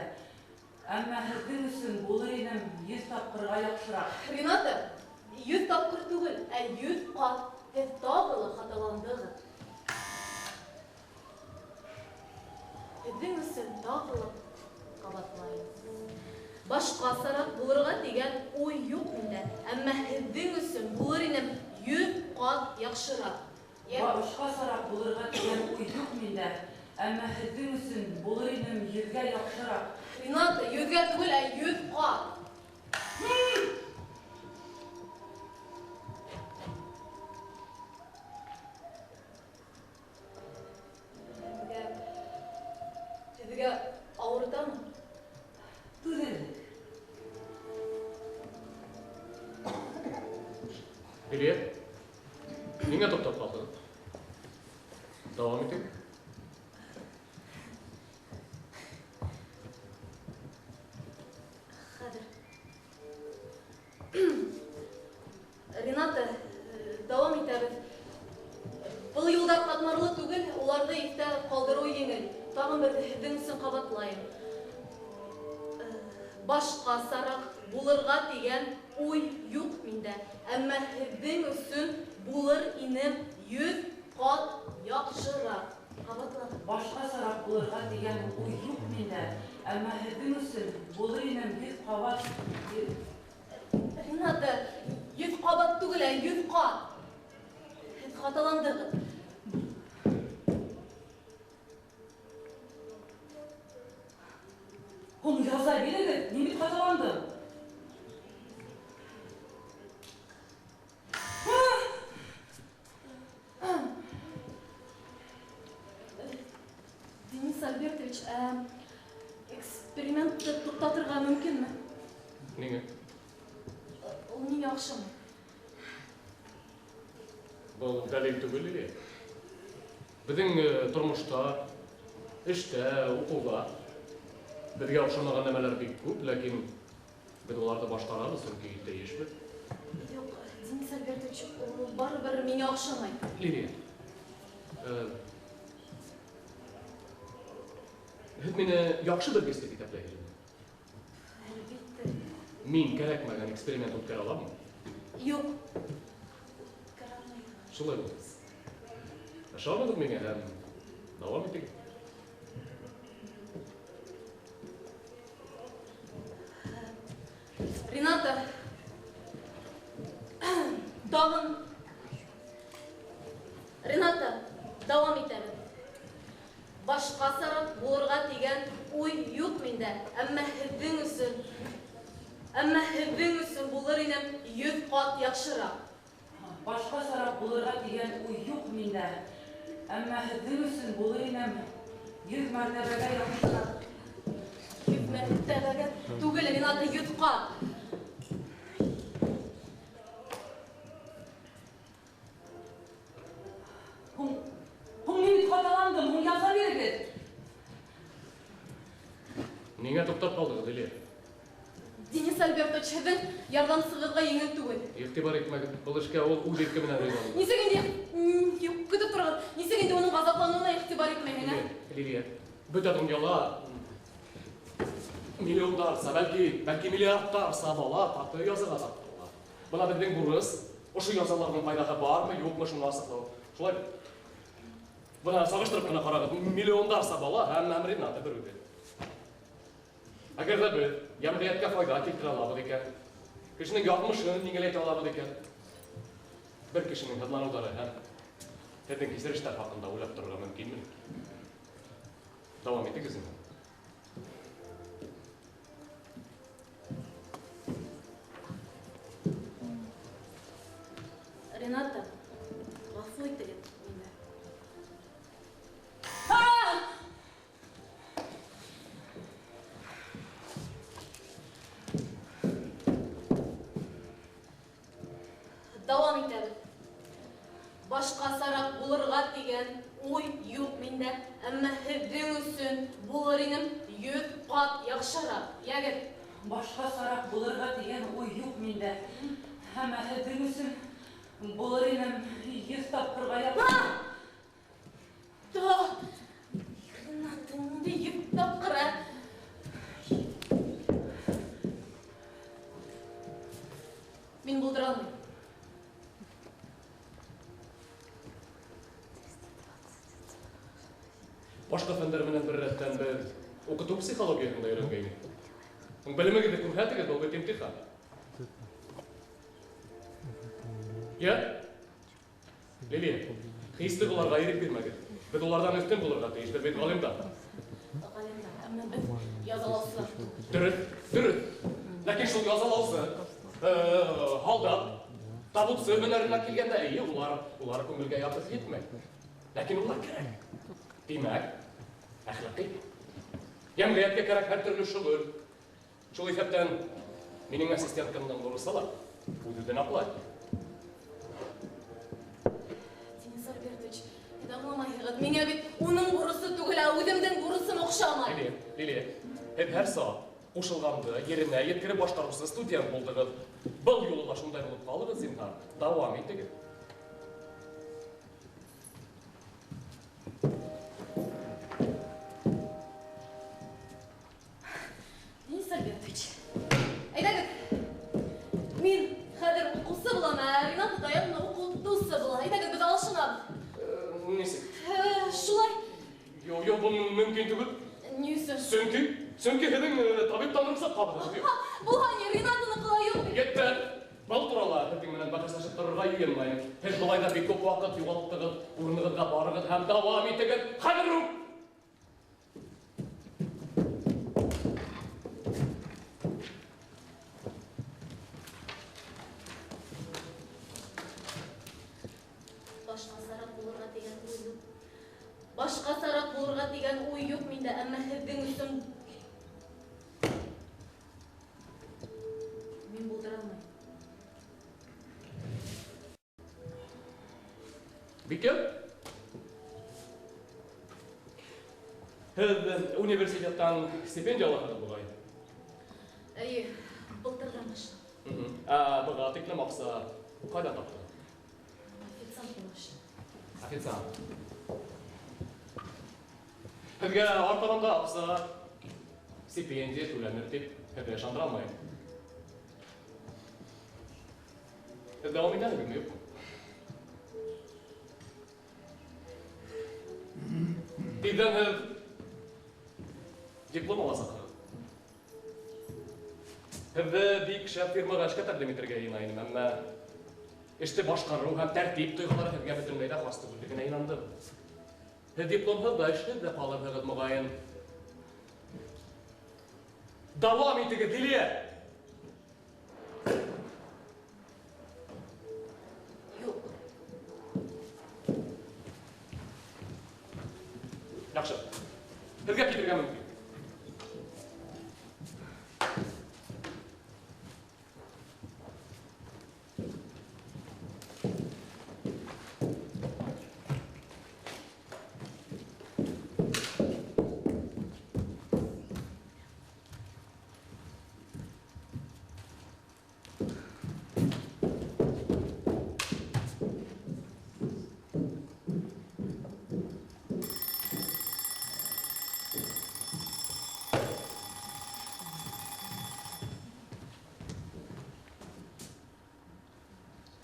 Әммә һеҙҙең өсөн булыр инем 100 тапҡырға яҡшыраҡ. Рената, 100 тапҡыр түгел, ә 100 ҡат. Һеҙ тағы ла хаталандығыҙ. Һеҙҙең өсөн тағы ла ҡабатлайым. Башҡасараҡ булырға тигән уй юҡ миндә. Әммә һеҙҙең өсөн булыр инем 100 ҡат яҡшыраҡ. Башҡасараҡ булырға тигән уй юҡ миндә. Әммә һеҙҙең өсөн булыр инем 100-гә яҡшыраҡ. Рената, 100-гә түгел, ә 100 ҡат. Һеҙгә ауыртамы? Түҙерлек. Лилия, ниңә туҡтап ҡалдың? Дауам итегеҙ. Хәҙер. Рената, дауам итәбеҙ. Был юлдар ҡатмарлы түгел, уларҙы иҫтә ҡалдырыу еңел. Тағын бер һеҙҙең өсөн ҡабатлайым. Башҡасараҡ булырға тигән уй юҡ миндә. Әммә һеҙҙең өсөн булыр инем 100 ҡат яҡшыраҡ. Ҡабатлағыҙ. Башҡасараҡ булырға тигән уй юҡ миндә. Әммә һеҙҙең өсөн булыр инем 100 ҡабат. Рената, 100 ҡабат түгел, ә 100 ҡат. Һеҙ хаталандығыҙ. Һуң яза бирегеҙ, мин бит хаталандым. Денис Альбертович, экспериментты туҡтатырға мөмкинме? Ниңә? Ул миңә оҡшамай. Был дәлил түгел, Лилия. Беҙҙең тормошта, эштә, уҡыуҙа беҙгә оҡшамаған нәмәләр бик күп, ләкин беҙ уларҙы башҡарабыҙ, сөнки тейешбеҙ. Юҡ, Денис Альбертович, ул барыбер миңә оҡшамай. Лилия, һеҙ мине яҡшы белгес тип иҫәпләйһегеҙме? Әлбиттә. Мин кәрәкмәгән эксперимент үткәрә аламмы? Юҡ, үткәрә алмайым. Шулай булды. Ышанығыҙ миңә һәм дауам итегеҙ. Рената, тағын. Рената, дауам итәбеҙ. Башҡасараҡ булырға тигән уй юҡ миндә. Әммә һеҙҙең өсөн булыр инем 100 ҡат яҡшыраҡ. Башҡасараҡ булырға тигән уй юҡ миндә. Әммә һеҙҙең өсөн булыр инем 100 мәртәбәгә яҡшыраҡ. 100 мәртәбәгә түгел, Рената, 100 ҡат. Һуң мин бит хаталандым, һуң яза бирегеҙ. Ниңә туҡтап ҡалдығыҙ, Лилия? Денис Альбертович, һеҙҙең ярҙамсығыҙға еңел түгел. Иғтибар итмәгеҙ, был эшкә ул үҙ ирке менән риза булды. Нисек инде, юҡ, көтөп тороғоҙ. Нисек инде уның ғазапланыуына иғтибар итмәйһең, ә? Лилия, бөтә донъяла миллиондарса, бәлки миллиардтарса бала ҡаты язаға тартыла. Бына беҙҙең бурыс, ошо язаларҙың файҙаһы бармы, юҡмы, шуны асыҡлау. Шулай бит. Бына сағыштырып ҡына ҡарағыҙ, миллиондарса бала һәм Рената бер үҙе. Әгәр ҙә беҙ йәмғиәткә файҙа килтерә алабыҙ икән, кешенең яҙмышын еңеләйтә алабыҙ икән, бер кешенең һыҙланыуҙары һәм һеҙҙең кисерештәр хаҡында уйлап торорға мөмкинме? Дауам итегеҙ инде. Рената, ғәфү итегеҙ мине. Дауам итәбеҙ. Башҡасараҡ булырға тигән уй юҡ миндә, әммә һеҙҙең өсөн булыр инем 100 ҡат яҡшыраҡ. Йәгеҙ. Башҡасараҡ булырға тигән уй юҡ миндә, әммә һеҙҙең өсөн булыр инем 100 тапҡырға яҡшыраҡ. Рената. Башҡа фәндәр менән бер рәттән беҙ уҡытыу психологияһын да өйрәнгәйнек. Белемегеҙҙе күрһәтегеҙ, был бит имтихан. Я? Лилия, хис тойғоларға ирек бирмәгеҙ. Беҙ уларҙан өҫтөн булырға тейеш, беҙ бит ғалимдар. Ғалимдар, әммә беҙ язалаусы. Дөрөҫ, дөрөҫ. Ләкин шул язалаусы, һалдат, табутсы һөнәренә килгәндә, эйе, улар күңелгә ятып етмәй. Ләкин улар кәрәк. Тимәк, әхлаҡи. Йәмғиәткә кәрәк һәр төрлө шөғөл. Шул иҫәптән минең ассистенткамдан бурысы ла үҙ-үҙен аҡлай. Денис Альбертович, һеҙ аңламайһығыҙ. Миңә бит уның бурысы түгел, ә үҙемдең бурысым оҡшамай. Лилия, Лилия, һеҙ һәр саҡ ҡушылғанды еренә еткереп башҡарыусы студент булдығыҙ. Был юлы ла шундай булып ҡалығыҙ, зинһар, дауам итегеҙ. Денис Альбертович, әйҙәгеҙ. Мин хәҙер уҡыусы булам, ә Рената Даяновна уҡытыусы була. Әйҙәгеҙ, беҙ алышынабыҙ. Нисек? Шулай. Юҡ, юҡ, был мөмкин түгел. Ни өсөн? Сөнки һеҙҙең табиптан рөхсәт ҡағыҙығыҙ юҡ. Булһа ни, Ренатаныҡы ла юҡ бит. Етте. Был турала һеҙҙең менән бәхәсләшеп торорға йыйынмайым. Һеҙ былай ҙа бик күп ваҡыт юғалттығыҙ. Урынығыҙға барығыҙ һәм дауам итегеҙ. Хәҙер үк! Башҡасараҡ булырға тигән уй юҡ. Башҡасараҡ булырға тигән уй юҡ миндә, әммә һеҙҙең өсөн мин булдыра алмайым. Бикә? Һеҙ университеттан стипендия алаһығыҙ буғай? Эйе, былтырҙан башлап. Ә быға тиклем аҡса ҡайҙан таптығыҙ? Официант булып эшләп. Официант. Һеҙгә артабан да аҡса, стипендия түләнер тип һеҙҙе ышандыра алмайым. Һеҙ дауам итәһегеҙме, юҡмы? Тиҙҙән һеҙ диплом аласаҡһығыҙ. Һеҙҙе бик шәп фирмаға эшкә тәҡдим итергә йыйына инем, әммә эште башҡарыу һәм тәртип тойғолары һеҙгә бөтөнләй ҙә хас түгеллегенә инандым. Һеҙ дипломһыҙ ҙа эшһеҙ ҙә ҡалырһығыҙ, моғайын. Дауам итегеҙ, Лилия! Юҡ. Яҡшы. Һеҙгә китергә мөмкин.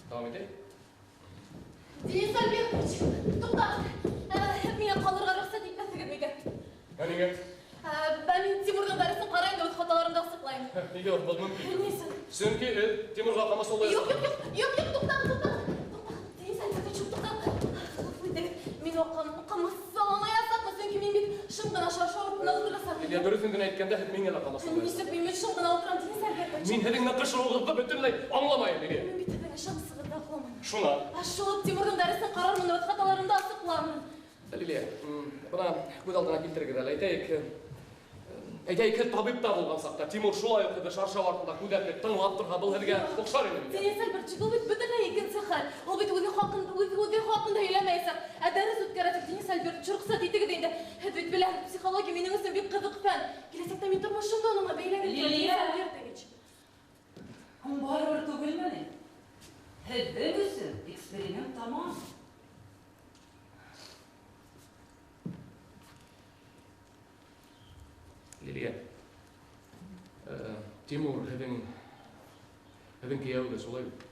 Дауам итәйек. Денис Альбертович, туҡтағыҙ. Миңә ҡалырға рөхсәт итмәҫһегеҙ микән? Ә ниңә? Ә мин Тимурҙың дәресен ҡарайым да үҙ хаталарымды асыҡлайым. Нигә был мөмкин? Ни өсөн? Сөнки һеҙ Тимурға ҡамасаулайһығыҙ. Юҡ, юҡ, юҡ, юҡ, юҡ, туҡтағыҙ, туҡтағыҙ. Туҡтағыҙ, Денис Альбертович, туҡтағыҙ. Ғәфү итегеҙ, мин ҡамасауламаясаҡмын, сөнки мин бит шым ғына шаршау артында ултырасаҡмын. Лилия, дөрөҫөн генә әйткәндә, һеҙ миңә лә ҡамасаулайһығыҙ. Нисек мин бит шым ғына ултырам, Денис Альбертович? Мин һеҙҙең ныҡышыуығыҙҙы бөтөнләй аңламайым, Лилия. Мин бит һеҙҙең ышанысығыҙҙы аҡламаным. Шуна. Ә шул Тимурҙың дәресен ҡарармын, үҙ хаталарымды асыҡлармын. Лилия, бына күҙ алдына килтерегеҙ әле. Әйтәйек, әйтәйек, һеҙ табипта булған саҡта Тимур шулай уҡ һеҙҙе шаршау артында күҙәтеп, тыңлап торһа, был һеҙгә оҡшар ине микән? Денис Альбертович, был бит бөтөнләй икенсе хәл. Ул бит үҙе хаҡында һөйләмәйәсәк. Ә дәрес үткәрәсәк, Денис Альбертович, рөхсәт итегеҙ инде. Һеҙ бит беләһегеҙ, психология минең өсөн бик ҡыҙыҡ фән. Киләсәктә мин тормошомдо уның бәйләнеп торам, Лилия! Денис Альбертович. Һуң барыбер түгелме ни? Һеҙҙең өсөн эксперимент тамам. Лилия, Тимур һеҙҙең кейәүегеҙ, шулай бит?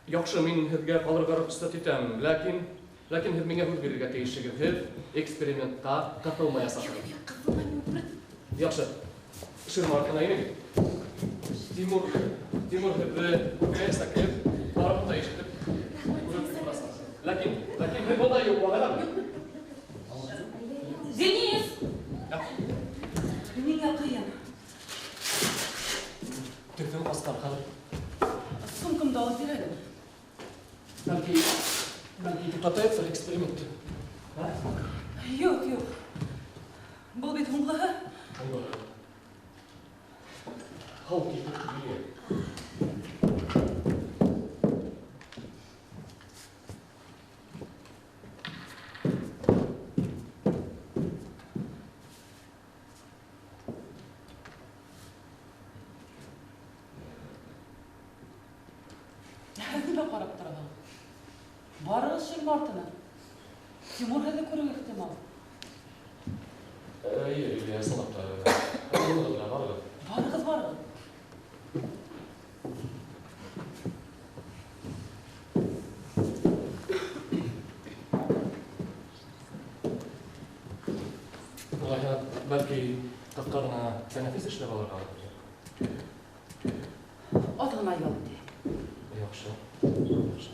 Яҡшы, мин һеҙгә ҡалырға рөхсәт итәм, ләкин һеҙ миңә һүҙ бирергә тейешһегеҙ. Һеҙ экспериментҡа ҡыҫылмаясаҡһығыҙ. Юҡ, ҡыҫылмайым. Яҡшы. Ширма артына инегеҙ. Тимур һеҙҙе үгәйәсәк, һеҙ барыбыҙ ҙа ишетеп күреп торасаҡ. Ләкин һеҙ бында юҡ, вәғәҙәме? Денис! Миңә ҡыйын. Төҫөң ҡасҡан хәҙер. Сумкамды алып бир әле. Бәлки туҡтатайыҡтыр экспериментты? Юҡ, юҡ. Был бит һуңғыһы. Һуңғыһы. Һау китеп килә. Нимә ҡарап тораһың? Барығыҙ ширма артына. Тимур һеҙҙе күреүе ихтимал. Эйе, Лилия, ысынлап та. Барығыҙ, барығыҙ. Барығыҙ, барығыҙ. Улайһа, бәлки, ҡыҫҡа ғына тәнәфес эшләп алырға? Аҙ ғына ял итәйек. Яҡшы, яҡшы.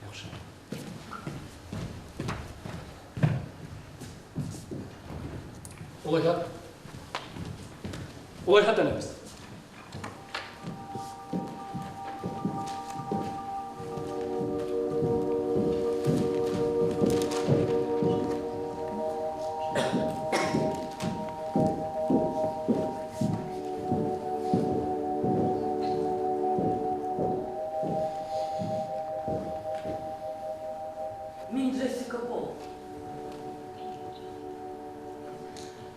Яҡшы. Улайһа тәнәфес. Мин Джессика Пол.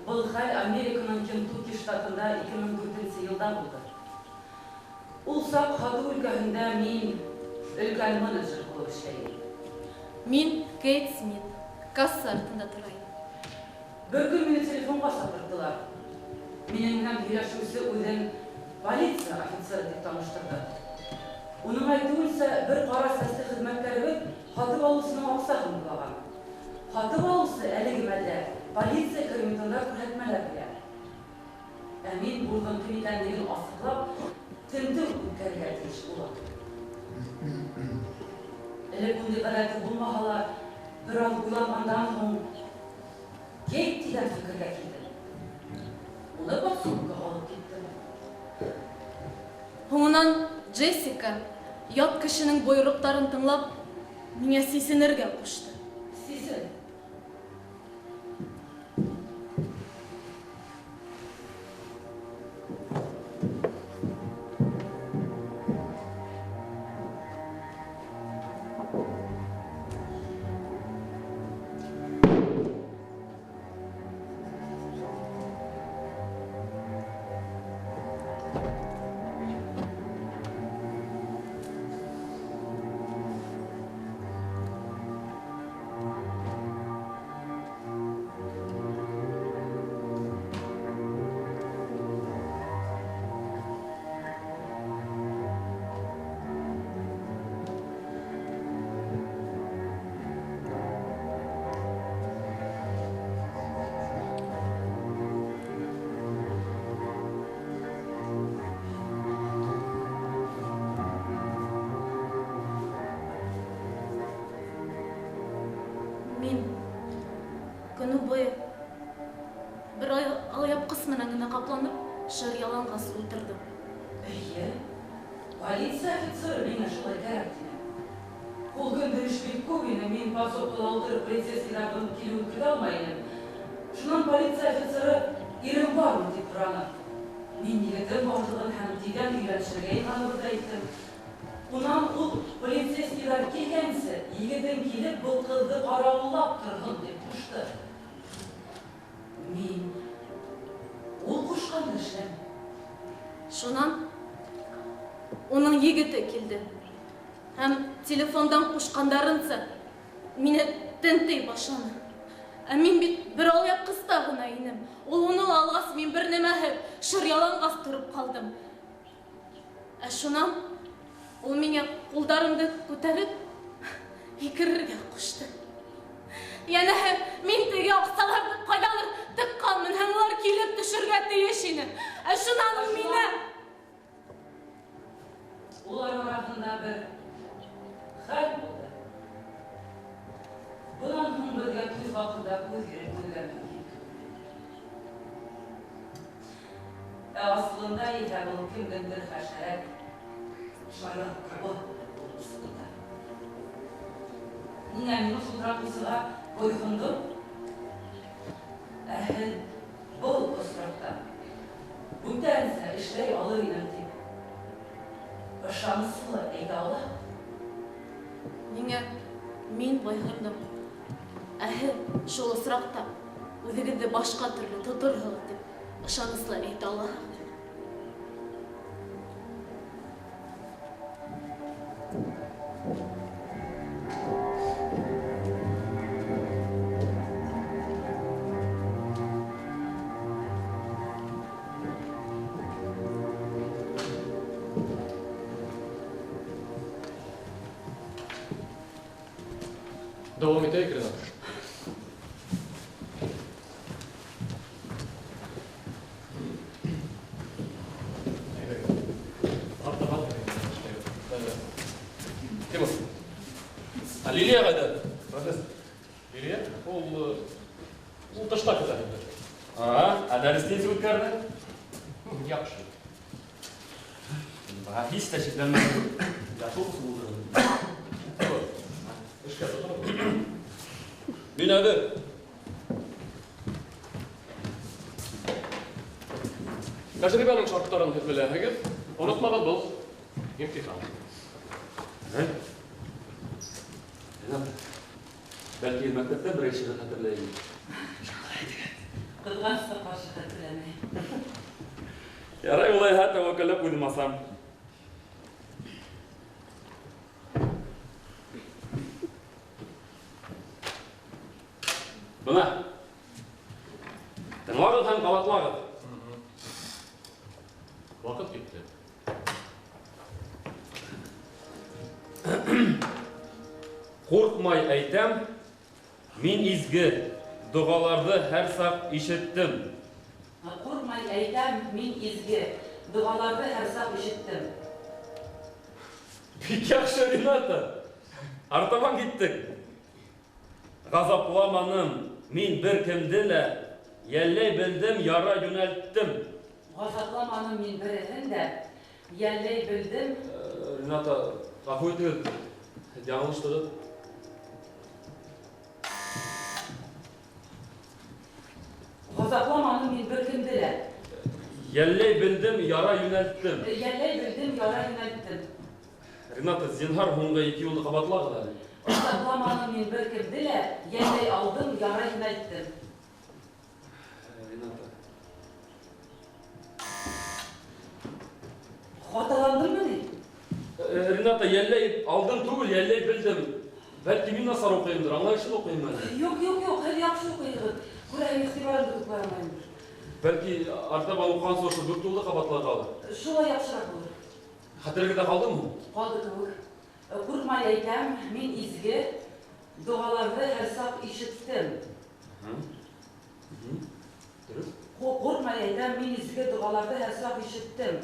Был хәл Американың Кентукки штатында 2004 йылда булды. Ул саҡ һатыу өлкәһендә мин өлкән менеджер булып эшләйем. Мин Кейт Смит, касса артында торайым. Бер көн мине телефонға саҡырттылар. Минең менән һөйләшеүсе үҙен полиция офицеры тип таныштырҙы. Уның әйтеүенсә, бер ҡара сәсле хеҙмәткәребеҙ һатып алыусының аҡсаһын урлаған. Һатып алыусы әлеге мәлдә полиция кабинетында күрһәтмәләр бирә. Ә мин бурҙың кем икәнлеген асыҡлап, тентеү үткәрергә тейеш булам. Элек ундай ғәҙәте булмаһа ла, бер аҙ уйланғандан һуң Кейт тигән фекергә килдем. Уны подсобкаға алып киттем. Һуңынан Джессика ят кешенең бойороҡтарын тыңлап, миңә сисенергә ҡушты. Сисен. Мин көнө буйы бер алъяпҡыс менән генә ҡапланып, шыр яланғас ултырҙым. Эйе, полиция офицеры миңә шулай кәрәк тине. Ул көндө эш бик күп ине, мин подсобкала ултырып полицейскийҙарҙың килеүен көтә алмай инем. Шунан полиция офицеры ирең бармы тип һораны. Мин егетем барлығын һәм тиҙҙән өйләнешергә йыйғаныбыҙҙы әйттем. Унан ул полицейскийҙар килгәнсе, егетең килеп был ҡыҙҙы ҡарауыллап торһон тип ҡушты. Мин ул ҡушҡанды эшләнем. Шунан уның егете килде. Һәм телефондан ҡушҡандарынса мине тентей башланы. Ә мин бит бер алъяпҡыста ғына инем. Ул уны ла алғас, мин бер нәмәһеҙ, шыр яланғас тороп ҡалдым. Ә шунан ул миңә ҡулдарымды күтәреп һикерергә ҡушты. Йәнәһе, мин теге аҡсаларҙы ҡайҙалыр тыҡҡанмын һәм улар килеп төшөргә тейеш ине. Ә шунан ул мине... Улар араһында бер хәл булды. Бынан һуң беҙгә туй хаҡында һүҙ йөрөтөргә мөмкин түгел. Ә аслында иһә был кемдеңдер хәшәрәт шаян ҡыбы булып сыҡты. Ниңә мин шулыраҡ уҡыусыға буйһондом? Ә һеҙ был осраҡта бүтәнсә эшләй алыр инем тип ышаныслы әйтә алаһың? Ниңә мин буйһондом? Ә һеҙ шул осраҡта үҙегеҙҙе башҡа төрлө тоторһоғоҙ тип ышаныслы әйтә алаһың? Дауам итәйек, Рената. Тимур. Ә Лилия ҡайҙа? Профессор. Лилия? Ул тышта көтә инде. Ә дәресте нисек үткәрҙе? Яҡшы. Быға һис тә шикләнмәйем. Яҡшы уҡыусы булды. Тимур, эшкә тотоноғоҙ. Мин әҙер. Тәжрибәнең шарттарын һеҙ беләһегеҙ. Онотмағыҙ, был имтихан. Рената, бәлки мәктәптә берәй шиғыр хәтерләйһең? Ҡыҙғанысҡа ҡаршы хәтерләмәйем. Ярай, улайһа, тәүәккәлләп үҙем асам. Бына. Тыңлағыҙ һәм ҡабатлағыҙ. Ваҡыт китте. Ҡурҡмай әйтәм, мин изге доғаларҙы һәр саҡ ишеттем. Ҡурҡмай әйтәм, мин изге доғаларҙы һәр саҡ ишеттем. Бик яҡшы, Рената. Артабан киттек. Ғазапламаным мин бер кемде лә, йәлләй белдем, яра йүнәлттем. Ғазапламаным мин береһен дә, йәлләй белдем. Рената, ғәфү итегеҙ, яңылыштығыҙ. Ғазапламаным мин бер кемде лә. Йәлләй белдем, яра йүнәлттем. Йәлләй белдем, яра йүнәлттем. Рената, зинһар, һуңғы ике юлды ҡабатлағыҙ әле. Ғазапламаным мин бер кемде лә, йәлләй алдым, яра йүнәлттем. Рената. Хаталандыммы ни? Рената, йәлләй алдым түгел, йәлләй белдем. Бәлки мин насар уҡыйымдыр, аңлайышлы уҡыйым әле. Юҡ, юҡ, юҡ, һеҙ яҡшы уҡыйһығыҙ. Күрәһең, иғтибарымды туплай алмайымдыр. Бәлки артабан уҡыған соң ошо дүрт юлды ҡабатларға. Шулай яҡшыраҡ булыр. Хәтергә ҡалдымы? Ҡалды кеүек. Ҡурҡмай әйтәм, мин изге доғаларҙы һәр саҡ ишеттем. Дөрөҫ. Ҡурҡмай әйтәм, мин изге доғаларҙы һәр саҡ ишеттем.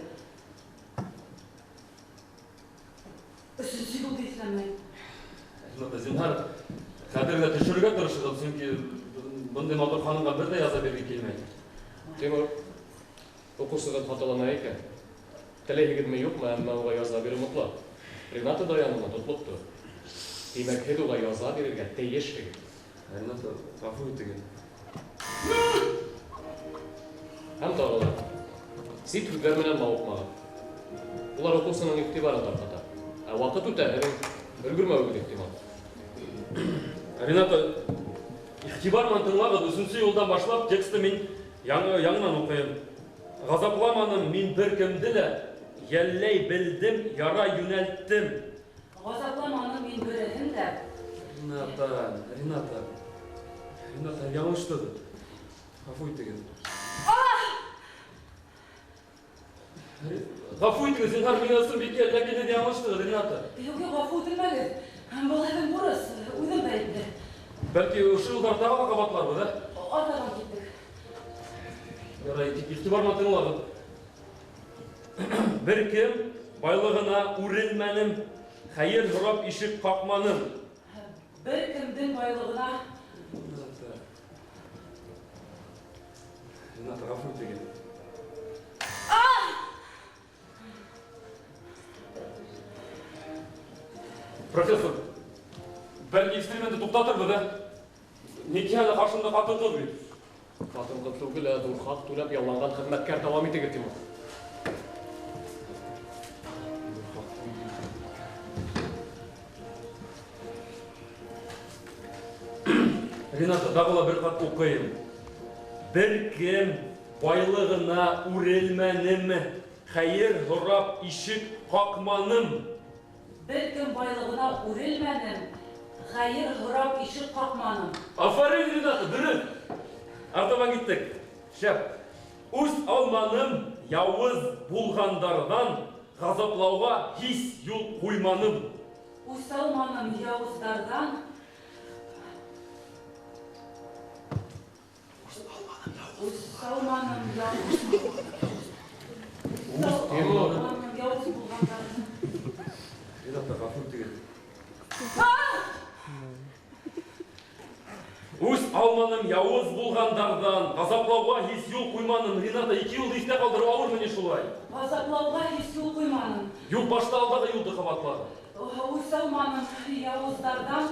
Өсөнсө юлды иҫләмәйем. Рената, зинһар, хәтергә төшөрөргә тырышығыҙ, сөнки бындай матур ханымға бер ҙә яза бирге килмәй. Тимур, уҡыусығыҙ хаталана икән. Теләйһегеҙме, юҡмы, әммә уға яза биреү мотлаҡ. Рената Даяновна тотлоҡто. Тимәк, һеҙ уға яза бирергә тейешһегеҙ. Рената, ғәфү итегеҙ. Һәм тағы ла, сит һүҙҙәр менән мауыҡмағыҙ. Улар уҡыусының иғтибарын тарҡата. Ә ваҡыт үтә, һеҙҙең өлгөрмәүегеҙ ихтимал. Рената, иғтибар менән тыңлағыҙ. Өсөнсө юлдан башлап текстты мин яңынан уҡыйым. Ғазапламаным мин бер кемде лә, йәлләй белдем, яра йүнәлттем. Ғазапламаным мин береһен дә. Рената, Рената, Рената, яңылыштығыҙ. Ғәфү итегеҙ. Ғәфү итегеҙ, зинһар, миңә ысын бик йәл, ләкин һеҙ яңылыштығыҙ, Рената. Юҡ, юҡ, ғәфү ителмәгеҙ. Был һеҙҙең бурыс, үҙем ғәйепле. Бәлки, ошо юлдар тағы ла ҡабатларбыҙ, ә? Артабан киттек. Ярай, тик иғтибар менән тыңлағыҙ. Бер кем байлығына үрелмәнем, хәйер һорап ишек ҡаҡманым. Бер кемдең байлығына... Рената, ғәфү итегеҙ. Профессор, бәлки экспериментты туҡтатырбыҙ, ә? Никиһә лә ҡаршымда ҡатын-ҡыҙ бит. Ҡатын-ҡыҙ түгел, ә ҙур хаҡ түләп ялланған хеҙмәткәр. Дауам итегеҙ, Тимур. Рената, тағы ла бер ҡат уҡыйым. Бер кем байлығына үрелмәнем, хәйер һорап ишек ҡаҡманым. Бер кем байлығына үрелмәнем, хәйер һорап ишек ҡаҡманым. Афарин, Рената, дөрөҫ. Артабан киттек. Шәп. Үс алманым, яуыз булғандарҙан ғазаплауға һис юл ҡуйманым. Үс алманым, яуыздарҙан. Үс алманым, яуыз. Яуыз булғандарҙан. Рената, ғәфү итегеҙ. Үс алманым, яуыз булғандарҙан, ғазаплауға һис юл ҡуйманым. Рената, ике юлды иҫтә ҡалдырыу ауырмы ни шулай? Ғазаплауға һис юл ҡуйманым. Юҡ, башта алдағы юлды ҡабатлағыҙ. Үс алманым, яуыздарҙан.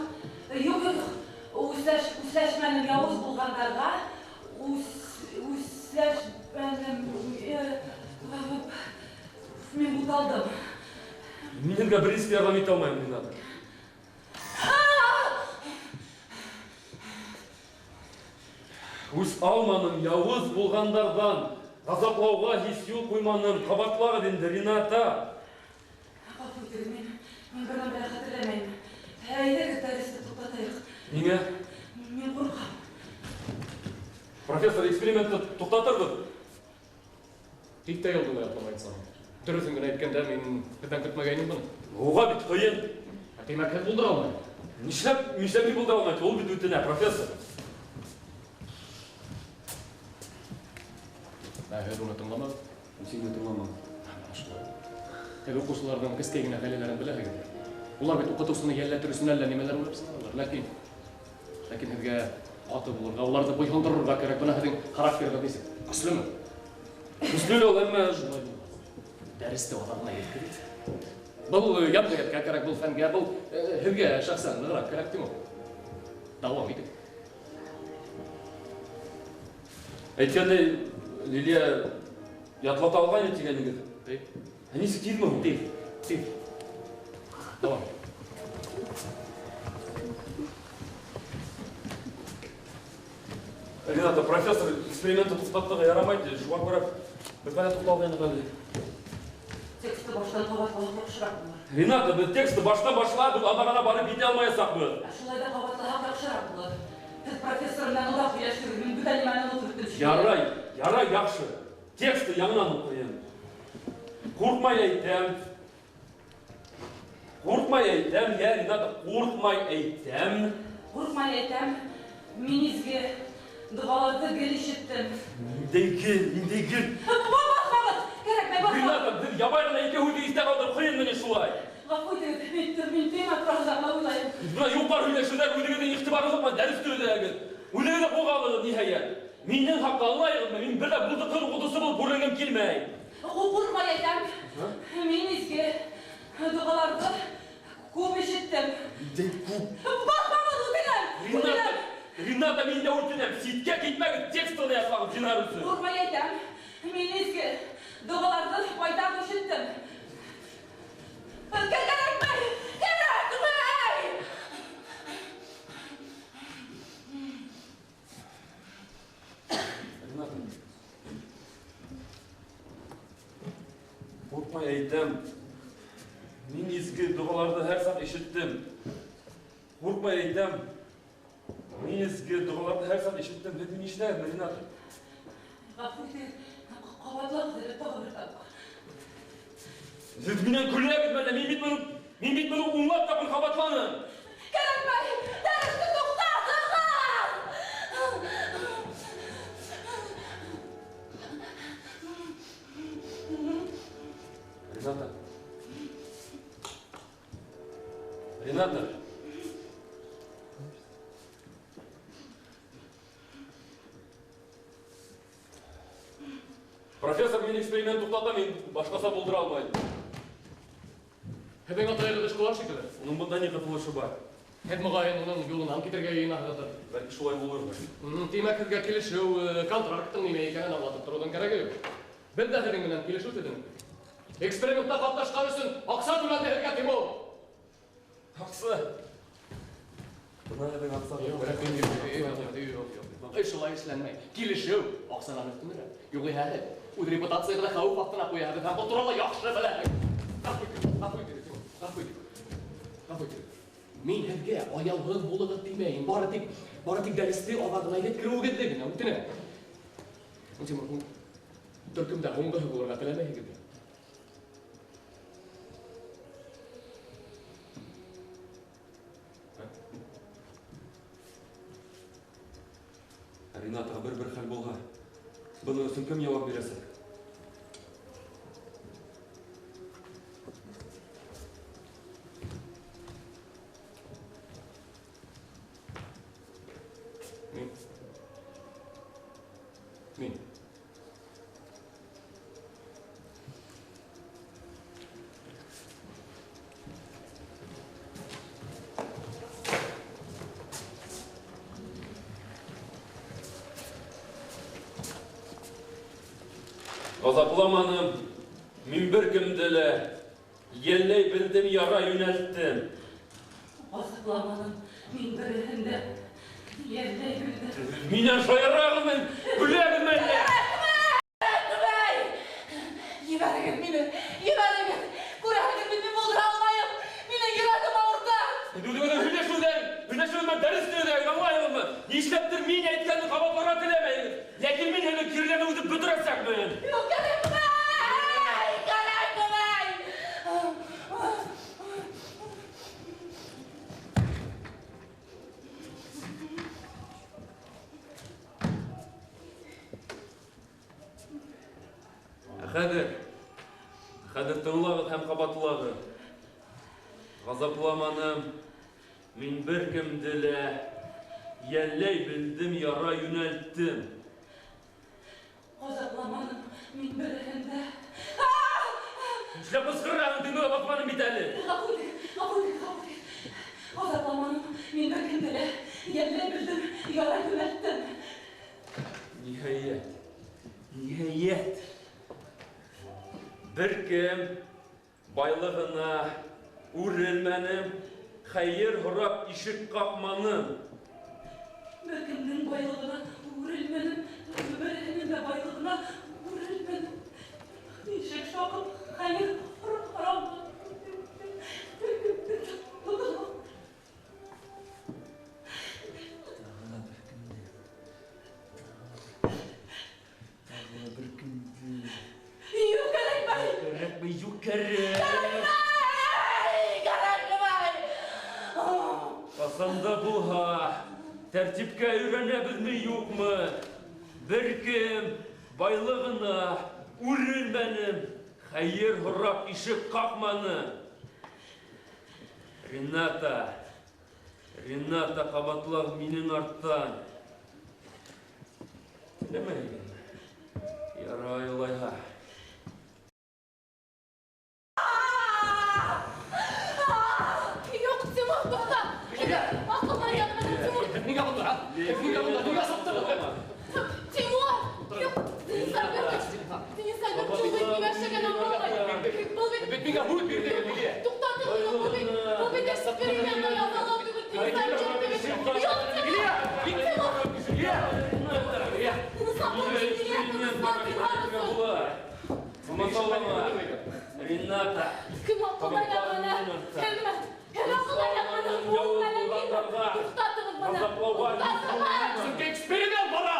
Юҡ, юҡ, үсләшмәнем яуыз булғандарға. Үсләшмәнем, мин буталдым. Мин һеҙгә бер нисек тә ярҙам итә алмайым, Рената. Үс алманым, яуыз булғандарҙан, ғазаплауға һис юл ҡуйманым. Ҡабатлағыҙ инде, Рената. Ғәфү итегеҙ, мин бер нәмә лә хәтерләмәйем. Әйҙәгеҙ, дәресте туҡтатайыҡ. Ниңә? Мин ҡурҡам. Профессор, экспериментты туҡтатырбыҙ. Тик тә юлды ла ятламайтсаң. Дөрөҫөн генә әйткәндә, мин һеҙҙән көтмәгәйнем быны. Уға бит ҡыйын. Ә тимәк, һеҙ булдыра алмайһығыҙ. Нишләп мин булдыра алмайым? Ул бит үтенә, профессор. Ә һеҙ уны тыңламағыҙ? Нисек уны тыңламағыҙ? Ә, шулай. Һеҙ уҡыусыларҙың кескәй генә ғаиләләрен беләһегеҙ. Улар бит уҡытыусыны йәлләтер өсөн әллә нимәләр уйлап сығаралар. Ләкин һеҙгә ҡаты булырға, уларҙы буйһондорорға кәрәк. Бына һеҙҙең характерығыҙ нисек? Көслөмө? Көслө лә ул, әммә шулай булмаҫ. Дәресте аҙағына еткерегеҙ. Был йәмғиәткә кәрәк, был фәнгә, был һеҙгә шәхсән нығыраҡ кәрәк, Тимур. Дауам итегеҙ. Әйткәндәй, Лилия ятлата алған ине тигәнегеҙ. Тиҙ. Ә нисек тиҙме һуң? Тиҙ, тиҙ. Дауам. Рената, профессор, экспериментты туҡтатырға ярамай ти. Шуға күрә беҙ ҡайҙа туҡталғайныҡ әле? Текстты баштан ҡабатлаһаҡ яҡшыраҡ булыр. Рената, беҙ текстты баштан башлабыҙ, аҙағына барып етә алмаясаҡбыҙ. Ә шулай ҙа ҡабатлаһаҡ яҡшыраҡ булыр. Һеҙ профессор менән оҙаҡ һөйләштегеҙ, мин бүтән нимәне онотоп бөттөм шикелле. Ярай, ярай, яҡшы. Текстты яңынан уҡыйым. Ҡурҡмай әйтәм. Ҡурҡмай әйтәм, йә, Рената, ҡурҡмай әйтәм. Ҡурҡмай әйтәм, мин изге доғаларҙы гел ишеттем. Ниндәй гел, ниндәй гел? Баҫмағыҙ, кәрәкмәй, баҫмағыҙ. Рената, беҙ ябай ғына ике һүҙҙе иҫтә ҡалдырып ҡыйынмы ни шулай? Ғәфү итегеҙ, мин тема тураһында ғына уйлайым. Бына юҡ-бар һөйләшеүҙәр үҙегеҙҙең иғтибарығыҙ менән дәресте үҙәгеҙ. Үҙегеҙҙе ҡулға алығыҙ, ниһайәт. Минең хаҡта аңлайығыҙмы? Мин бер ҙә булдыҡһыҙ уҡытыусы булып күренгем килмәй. Ҡурҡмай әйтәм. Мин изге доғаларҙы күп ишеттем. Ниндәй күп? Баҫмағыҙ, үтенәм, Рената, үтенәм. Рената, мин дә үтенәм. Ситкә китмәгеҙ, текстын яҙмағыҙ, зинһар өсөн. Ҡурҡмай әйтәм. Мин изге доғаларҙы байтаҡ ишеттем. Кәрәкмәй, кәрәкмәй! Рената, ҡурҡмай әйтәм. Мин изге доғаларҙы һәр саҡ ишеттем. Ҡурҡмай әйтәм. Мин изге догаларны һәр сәгать ишеттем. Һеҙ мине ишетәһегеҙме, Рената? Ғәфү итегеҙ, ҡабатлағыҙ әле тағы бер тапҡыр. Һеҙ минән көләгеҙме әллә? Мин бит моны унлап тапҡыр ҡабатланым. Кәрәкмәй, дәресте туҡтатығыҙ! Рената. Рената. Профессор, мин эксперимент туҡтата, мин башҡаса булдыра алмайым. Һеҙҙең атайығыҙ эшҡыуар шикелле. Уның бында ни ҡыҫылышы бар? Һеҙ моғайын уның юлынан китергә йыйынаһығыҙҙыр. Бәлки шулай булырҙыр. Тимәк, һеҙгә килешеү, контракттың нимә икәнен аңлатып тороуҙың кәрәге юҡ. Беҙ ҙә һеҙҙең менән килешеү төҙөнөк. Экспериментта ҡатнашҡан өсөн аҡса түләнде һеҙгә, Тимур. Аҡса? Бына һеҙҙең аҡса. Юҡ, юҡ, юҡ. Эш шулай эшләнмәй. Килешеү аҡсанан өҫтөнөрәк. Юғиһә һеҙ үҙ репутацияғыҙҙы хәүеф аҫтына ҡуяһығыҙ һәм был турала яҡшы беләһегеҙ. Ғәфү итегеҙ, ғәфү итегеҙ, Тимур, ғәфү итегеҙ. Ғәфү итегеҙ. Мин һеҙгә аяуһыҙ булығыҙ тимәйем. Бары тик дәресте аҙағына еткереүегеҙҙе генә үтенәм. Тимур, һуң төркөмдә һуңғыһы булырға теләмәйһегеҙме? Ренатаға бер-бер хәл булһа, бының өсөн кем яуап бирәсәк? Мин. Мин. Ғазапламаным, мин бер кемде лә йәлләй белдем, яра йүнәлттем. Ғазапламаным, мин береһен дә йәлләй белдем. Минән шаярағыҙмы, көләгеҙме әллә? Кәрәкмәй! Ебәрегеҙ мине, ебәрегеҙ! Күрәһегеҙ бит, мин булдыра алмайым! Минең йөрәгем ауырта! Үҙегеҙҙең һөйләшеүҙән, һөйләшеүҙән дәрес төҙәгеҙ, аңлайһығыҙмы? Нишләптер мин әйткәнде ҡабатларға теләмәйһегеҙ. Ләкин мин һеҙҙең киреләнеүҙе бөтөрәсәкмен. Юҡ, кәрәкмәй! Кәрәкмәй! Хәҙер тыңлағыҙ һәм ҡабатлағыҙ. Ғазапламаным, мин бер кемде лә йәлләй белдем, яра йүнәлттем. Ғазапламаным, мин береһен дә. Нишләп ҡысҡыраһың, төймәгә баҫманым бит әле. Ғәфү итегеҙ, ғәфү итегеҙ, ғәфү итегеҙ. Ғазапламаным, мин бер кемде лә йәлләй белдем, яра йүнәлттем. Ниһайәт, ниһайәт. Бер кем байлығына үрелмәнем, хәйер һорап ишек ҡаҡманым. Бер кемдең байлығына үрелмәнем, береһенең дә байлығына үрелмәнем. Ишек шаҡып, хәйер һорап. Бер кемдең байлығына. Тағы ла бер кемде, тағы ла бер кемде. Юҡ, кәрәкмәй! Кәрәкмәй, юҡ, кәрәк! Кәрәкмәй! Кәрәкмәй! Ҡасан да булһа, тәртипкә өйрәнәбеҙме, юҡмы? Бер кем байлығына үрелмәнем, хәйер һорап ишек ҡаҡманы. Рената, Рената ҡабатлап минең арттан. Теләмәйһегеҙме? Ярай, улайһа. Юҡ, Тимур, туҡта! Аҡыллар янына, Тимур! Ниңә бында, а? Ниңә бында? Ниңә сыҡтығыҙ? Тимур! Юҡ, Денис Альбертович! Денис Альбертович, ул бит нимә эшләгәнен аңламай. Был бит... Бит миңә һүҙ бирҙегеҙ, Лилия. Туҡтатығыҙ, был бит экспериментты язалау түгел, Денис Альбертович! Юҡ, Тимур! Тимур! Лилия! Лилия! Тыныслап, Лилия, тыныслап, зинһар өсөн! Рената! Кем аҡылдар янына? Һеҙме? Һеҙ аҡылдар янына? Ул мәлән килде. Туҡтатығыҙ быны! Ғазаплауға Сөнки эксперимент бара!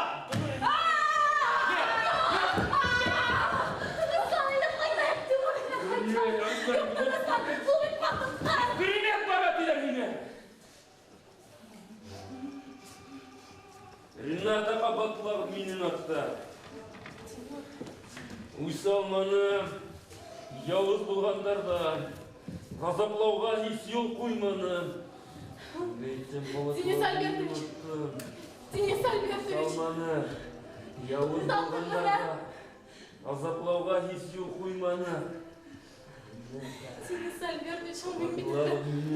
Эксперимент бара тиләр миңә! Рената ҡабатлап минең артта. Үс алманы, яуыз булғандарҙан ғазаплауға һис юл ҡуйманы. Денис Альбертович! Денис Альбертович! Алманы, яуыз булғандарҙан ғазаплауға һис юл ҡуйманы. Денис Альбертович,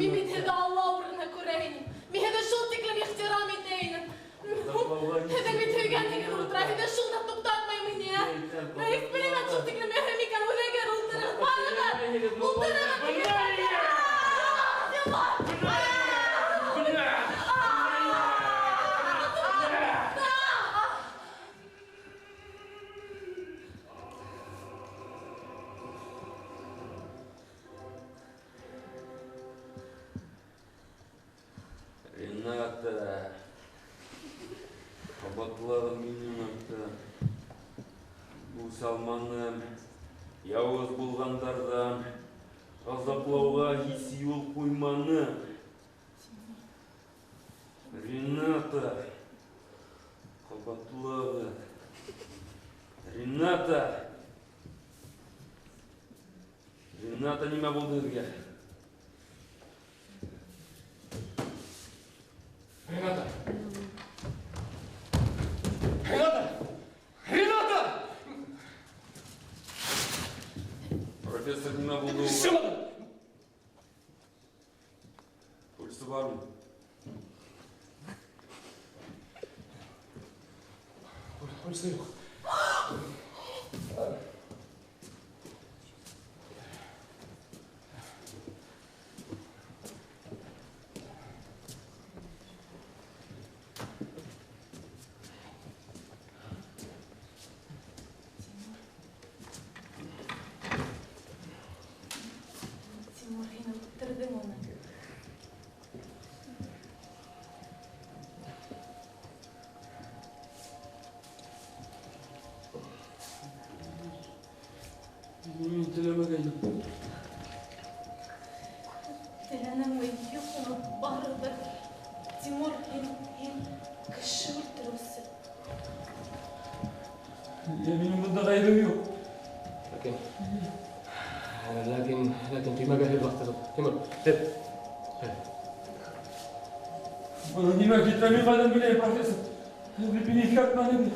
мин бит һеҙҙе Алла урынына күрә инем. Мин һеҙҙе шул тиклем ихтирам итә инем. Һеҙҙең бит һөйгәнегеҙ ултыра, һеҙҙе шул да туҡтатмаймы ни, ә? Эксперимент шул тиклем мөһим икән, үҙегеҙ ултырығыҙ, барығыҙ! Ултырығыҙ! Рената, ҡабатлағыҙ минең артта. Үс алманым, яуыз булғандарҙан ғазаплауға һис юл ҡуйманы. Рената, ҡабатлағыҙ. Рената! Рената, нимә булды һеҙгә? Рената! Рената! Рената! Профессор, нимә булды уға? Шыманым! Пульсы бармы? Пульсы юҡ. Тимур, һин үлтерҙең уны. Мин теләмәгәйнем. Теләнеңме, юҡмы, барыбер. Тимур, һин кеше үлтереүсе. Минең бында ғәйебем юҡ. Ләкин төймәгә һеҙ баҫтығыҙ. Тимур, һеҙ. Быны нимә китмә, мин ҡайҙан беләйем, профессор? Һеҙ бит мине иҫкәртмәнегеҙ.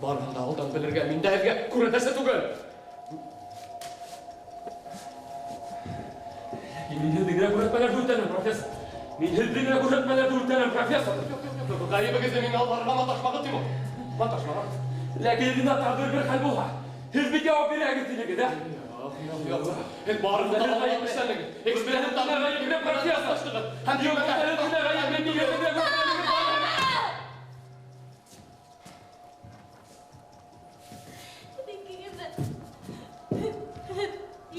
Барыһын да алдан белергә мин дә һеҙгә күрһәтәсе түгел. Ләкин мин һеҙҙе генә күрһәтмәләрҙе үтәнем, профессор. Мин һеҙҙе генә күрһәтмәләрҙе үтәнем, профессор. Юҡ. Ғәйебегеҙҙе миңә алларға маташмағыҙ, Тимур. Маташмағыҙ. Ләкин Рената бер хәл булһа, һеҙ бит яуап бирәгеҙ тинегеҙ, ә? Юҡ. Һеҙ барыһын да алдан эшләнегеҙ. Экспериментта ғәйепле, профессор. Һәм Юҡ, һеҙ генә ғәйепле, мин һеҙҙе генә күрһәтмәнегеҙ.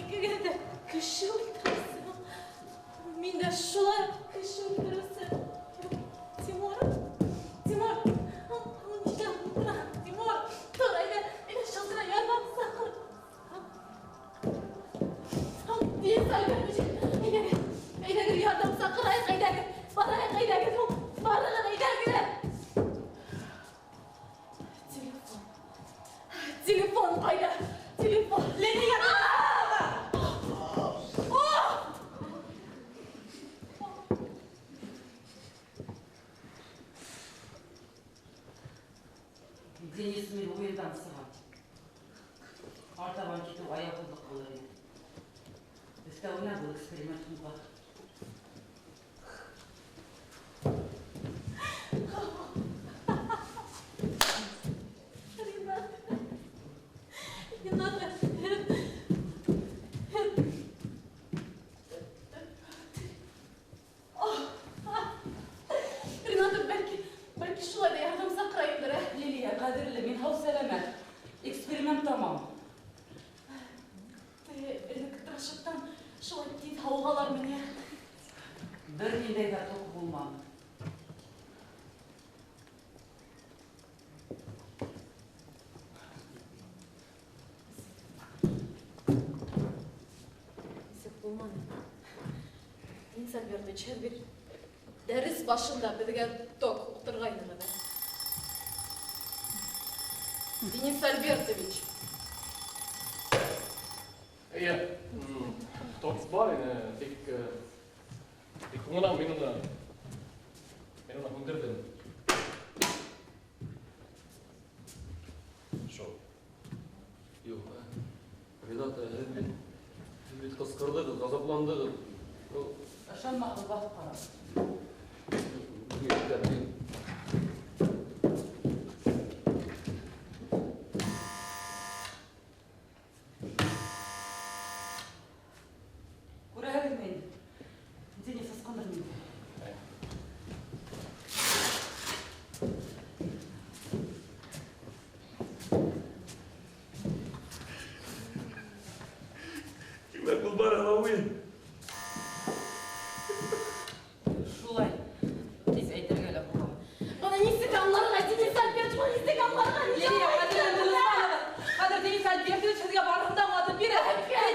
Икегеҙ ҙә кеше үлтереүсе. Мин дә шулай кеше үлтереүсе. Тимур, Тимур, нишләп ултыраһың? Тимур, тор, әйҙә, әйҙә, шылтыра, ярҙам саҡыр. Денис Альбертович, әйҙәгеҙ, әйҙәгеҙ, ярҙам саҡырайыҡ, әйҙәгеҙ, барайыҡ, әйҙәгеҙ, барығыҙ, әйҙәгеҙ. Телефон, телефон ҡайҙа? Телефон, Лилия! Денис мин уйындан сығам. Артабан китеү аяуһыҙлыҡ булыр ине. Өҫтәүенә был эксперимент һуңға. Рената! Рената! Рената, бәлки шулай ҙа ярҙам саҡырайымдыр, ә? Лилия, ҡәҙерле, мин һау-сәләмәт. Эксперимент тамам. Электрошоктан шулай тиҙ һауығалармы ни? Денис Альбертович, һеҙ бит дәрес башында беҙгә ток уҡтырғайнығыҙ. Денис Альбертович. Эйе, ток бар ине, тик һуңынан мин уны һүндерҙем. Шул. Юҡ, Рената, һеҙ бит ҡысҡырҙығыҙ, ғазапландығыҙ. Ышанмағыҙ, баҫып ҡарағыҙ. Күрәһегеҙме инде? Денис ысҡындыр мине. Тимәк, ул бары ла уйын. Шулай тиҙ әйтергә лә була. Быны нисек аңларға, Денис Альбертович, быны нисек аңларға? Лилия, хәҙер Денис Альбертович һеҙгә барыһын да аңлатып бирә. Һеҙ кем?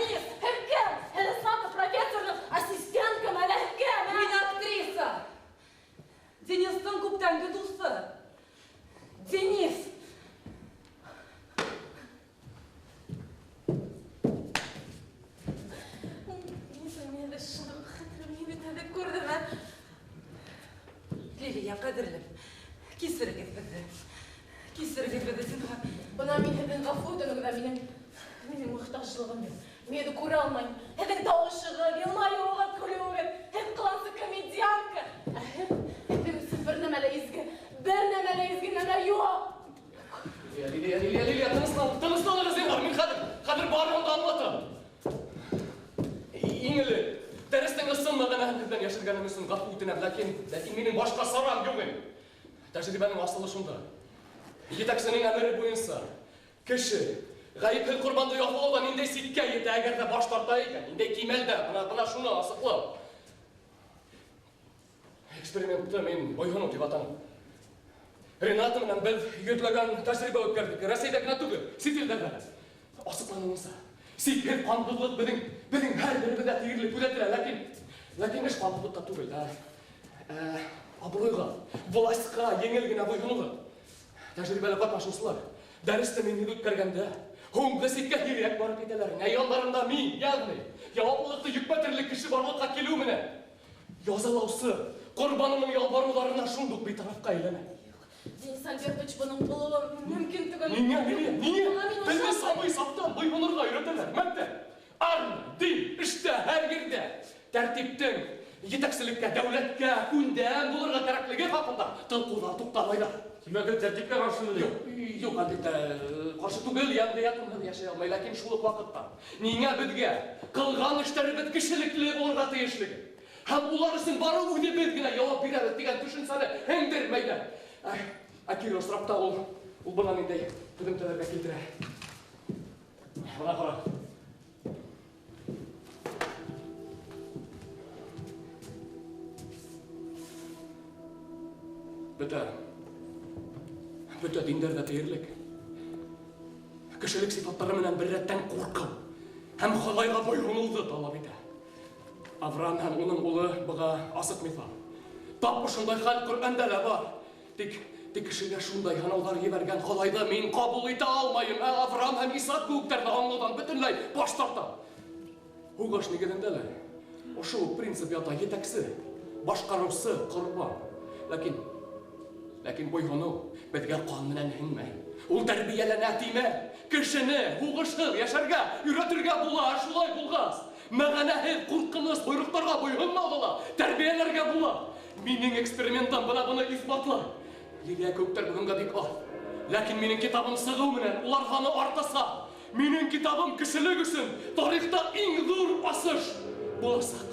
Һеҙ кем? Һеҙ ысынлап профессорҙың ассистенткамы әллә һеҙ кем? Мин актриса. Денистың күптәнге дуҫы. Денис. Лилия, ҡәҙерлем, кисерегеҙ беҙҙе. Кисерегеҙ беҙҙе, зинһар. Бына мин һеҙҙең ғәфү үтенеүгә минең мохтажлығым юҡ. Мин һеҙҙе күрә алмайым. Һеҙҙең тауышығыҙ, йылмайыуығыҙ, көлөүегеҙ. Һеҙ ҡылансы комедиантка. Ә һеҙ, һеҙҙең өсөн бер нәмә лә изге, бер нәмә лә изге нәмә юҡ. Лилия, Лилия, Лилия, Лилия, тыныслан, тынысланығыҙ, зинһар. Мин хәҙер барыһын да аңлатам. Иң элек дәрестең ысын мәғәнәһен һеҙҙән йәшергәнем өсөн ғәфү үтенәм, ләкин минең башҡа сарам юҡ инде. Тәжрибәнең асылы шунда. Етәксенең әмере буйынса кеше ғәйепһеҙ ҡорбанды яҡлауҙа ниндәй сиккә етә, әгәр ҙә баш тарта икән, ниндәй кимәлдә, бына шуны асыҡлау. Экспериментты мин буйһоноу тип атаным. Рената менән беҙ йөҙләгән тәжрибә үткәрҙек. Рәсәйҙә генә түгел, сит илдә лә. Асыҡланыуынса, сикһеҙ ҡанһыҙлыҡ беҙҙең һәр беребеҙҙә тиерлек күҙәтелә, ләкин эш ҡанһыҙлыҡта түгел, абруйға, властьҡа еңел генә буйһоноуҙа. Тәжрибәле ҡатнашыусылар дәресте мин үткәргәндә һуңғы сиккә һирәк барып етәләр. Ә яндарында мин, йәғни яуаплылыҡты йөкмәтерлек кеше барлыҡҡа килеү менән язалаусы ҡорбанының ялбарыуҙарына шундуҡ битарафҡа әйләнә. Денис Альбертович, бының булыуы мөмкин түгел. Ниңә, Лилия, ниңә? Бына мин Беҙҙе ышанмайым. сабый сафтан буйһонорға өйрәтәләр. Мәктәп, армия, дин, эштә, һәр ерҙә тәртиптең етәкселеккә, дәүләткә күндәм булырға кәрәклеге хаҡында тылҡыуҙар туҡтамайҙар. Тимәк, һеҙ тәртипкә ҡаршымы ни? Юҡ, юҡ, әлбиттә, ҡаршы түгел, йәмғиәт унһыҙ йәшәй алмай, ләкин шул уҡ ваҡытта ниңә беҙгә ҡылған эштәребеҙ кешелекле булырға тейешлеге һәм улар өсөн бары үҙебеҙ генә яуап бирәбеҙ тигән төшөнсәне һеңдермәйҙәр. Ә кире осраҡта ул бына ниндәй һөҙөмтәләргә килтерә. Бына ҡара. Бөтә диндәр ҙә тиерлек. Кешелек сифаттары менән бер рәттән ҡурҡыу һәм Хоҙайға буйһоноуҙы талап итә. Авраам һәм уның улы быға асыҡ миҫал. Тап ошондай хәл Ҡөрьәндә лә бар. Тик кешегә шундай һынауҙар ебәргән Хоҙайҙы мин ҡабул итә алмайым. Ә Авраам һәм Исаҡ кеүектәрҙе аңлауҙан бөтөнләй баш тартам. Һуғыш нигеҙендә лә ошо уҡ принцип ята: етәксе, башҡарыусы, ҡорбан. Ләкин буйһоноу беҙгә ҡан менән һеңмәй. Ул тәрбиәләнә тимә. Кешене һуғышһыҙ йәшәргә өйрәтергә була. Шулай булғас, мәғәнәһеҙ ҡурҡыныс бойороҡтарға буйһонмауҙы ла тәрбиәләргә була. Минең экспериментым бына быны иҫбатлай. Лилия кеүектәр бөгөнгә бик аҙ. Ләкин минең китабым сығыу менән улар һаны артасаҡ. Минең китабым кешелек өсөн тарихта иң ҙур асыш буласаҡ.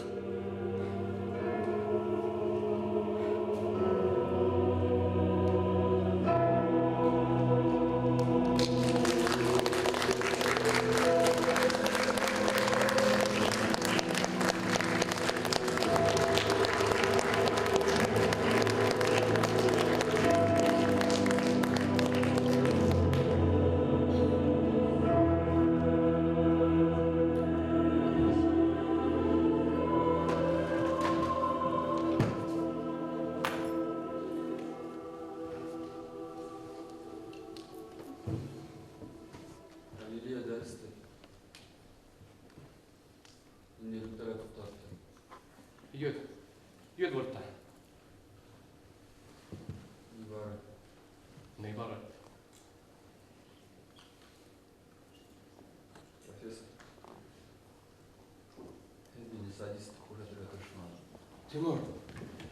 Ә Лилия дәресте. Нелектәргә туҡтатты. 100 вольтта. Ни бары. Ни бары. Профессор, һеҙ мине садист күрһәтергә тырышмағыҙ. Тимур,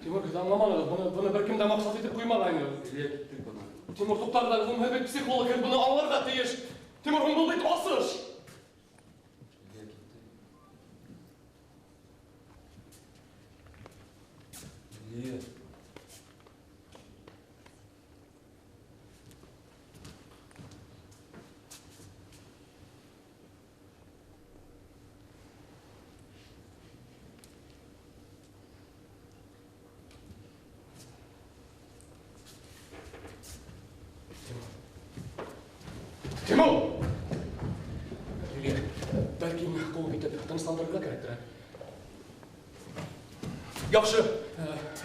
Тимур, һеҙ аңламанығыҙ, быны бер кем дә маҡсат итеп ҡуймағайны. Лилия киттек бынан. Тимур, туҡтағыҙ, һеҙ бит психолог, һеҙ быны аңларға тейеш. Тимур, был бит асыш. Лилия китте. Лилия. Тимур! Лилия, бәлки ҡыуып итеп тынысландырырға кәрәктер, ә? Яҡшы,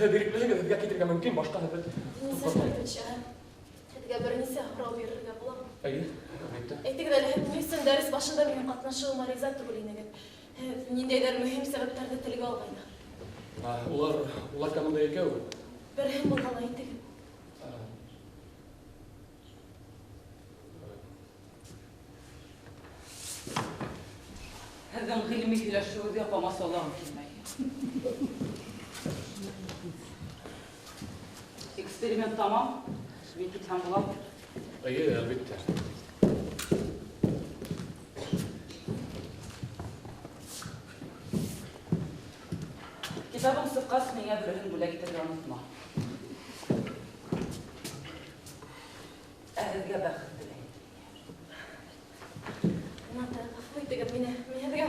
һеҙ иреклеһегеҙ, һеҙгә китергә мөмкин, башҡа һеҙ Денис Альбертович, һеҙгә бер нисә һорау бирергә буламы? Эйе, әлбиттә. Әйтегеҙ әле, һеҙ ни өсөн дәрес башында минең ҡатнашыуыма риза түгел инегеҙ? Һеҙ ниндәйҙер мөһим сәбәптәрҙе телгә алғайнығыҙ. Улар кәмендә икәү. Береһен булһа ла әйтегеҙ. Һеҙҙең ғилми һөйләшеүегеҙгә ҡамасаулағым килмәй. Эксперимент тамам. Мин китһәм буламы? Эйе, әлбиттә. Китабың сыҡҡас, миңә береһен бүләк итергә онотма. Ә һеҙгә бәхет теләйем. Рената, ғәфү итегеҙ мине. Мин һеҙгә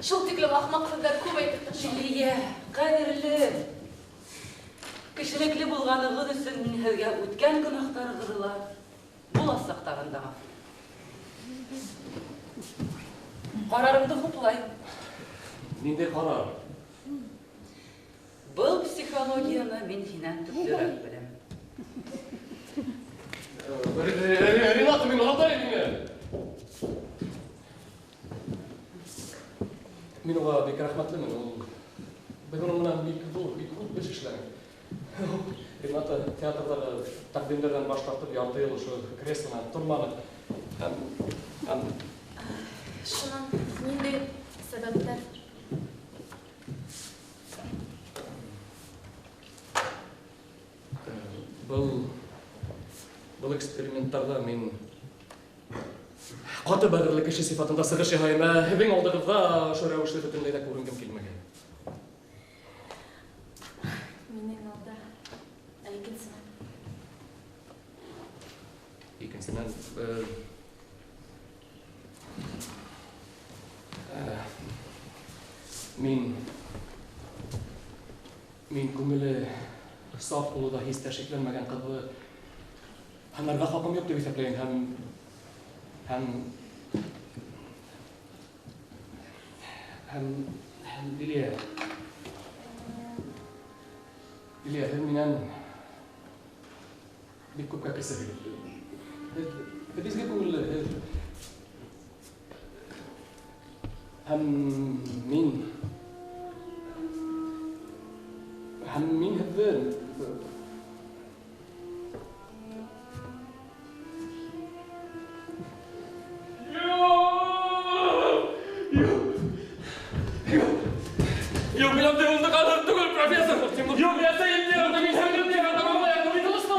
шул тиклем ахмаҡ һүҙҙәр күп әйтеп ташланым. Лилия, ҡәҙерле, кешелекле булғанығыҙ өсөн мин һеҙгә үткән гонаһтарығыҙҙы ла, буласаҡтарын да ғәфү. Ҡарарымды хуплайым. Ниндәй ҡарар? Был психологияны мин һинән төплөрәк беләм. Рената, мин оратайым һине. Мин уға бик рәхмәтлемен. Ул беҙ уның менән бик ҙур, бик күп эш эшләнек. Рената театрҙағы тәҡдимдәрҙән баш тартып ярты йыл ошо креслонан торманы. Һәм Шунан ниндәй сәбәптәр? Был эксперименттарҙа мин ҡаты бәғерле кеше сифатында сығыш яһайым. Ә һеҙҙең алдығыҙҙа ошо рәүешле бөтөнләй ҙә күренгем килмәгән. Минең алда, ә икенсенән? Икенсенән, мин күңеле саф булыуҙа һис тә шикләнмәгән ҡыҙҙы һынарға хаҡым юҡ тип иҫәпләйем һәм Лилия, Лилия, һеҙ минән бик күпкә кесеһегеҙ. Һеҙ изге күңелле, һеҙ һәм мин һеҙҙе Юҡ, мин ундай ҡалыр түгел, профессор. Юҡ, мин әсәйем тием, мин һеңлем тием,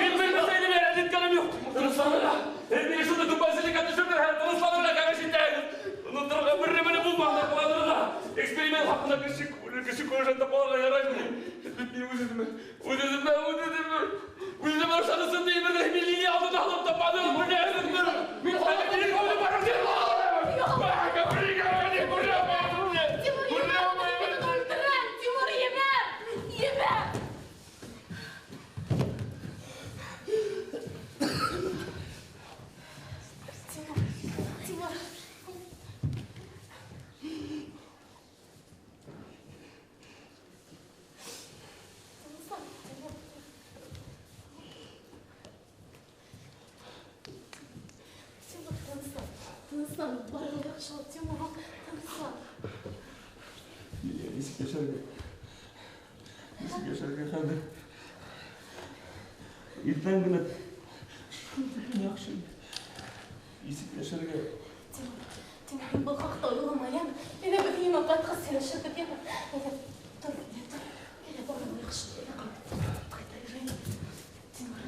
мин бер нәрсәне лә рәнйеткәнем юҡ. Тынысланырға, һеҙ мине шундай түбәнселеккә төшөрҙөгөҙ һәм тынысланырға кәңәш итәһегеҙ. Оноторға бер нәмә лә булманы, ҡыуанырға. Эксперимент хаҡында кеше күңеле, кеше күңеле тапаларға яраймы? Мин үҙ-үҙемә, үҙ-үҙемә, үҙ-үҙемә. Тыныслан, бары яҡшы, Тимур, тыныслан. Лилия, нисек йәшәргә? Нисек йәшәргә хәҙер? Иртән генә яҡшы. Нисек йәшәргә? Тимур, Тимур, һин был хаҡта уйлама, йәме? Әйҙә беҙ өйөмә ҡайтҡас һөйләшербеҙ, йәме? Әйҙә, тор, әйҙә, тор. Әйҙә, бары яҡшы, әйҙә, ҡайт. Ҡайтайыҡ, әйҙә. Тимур.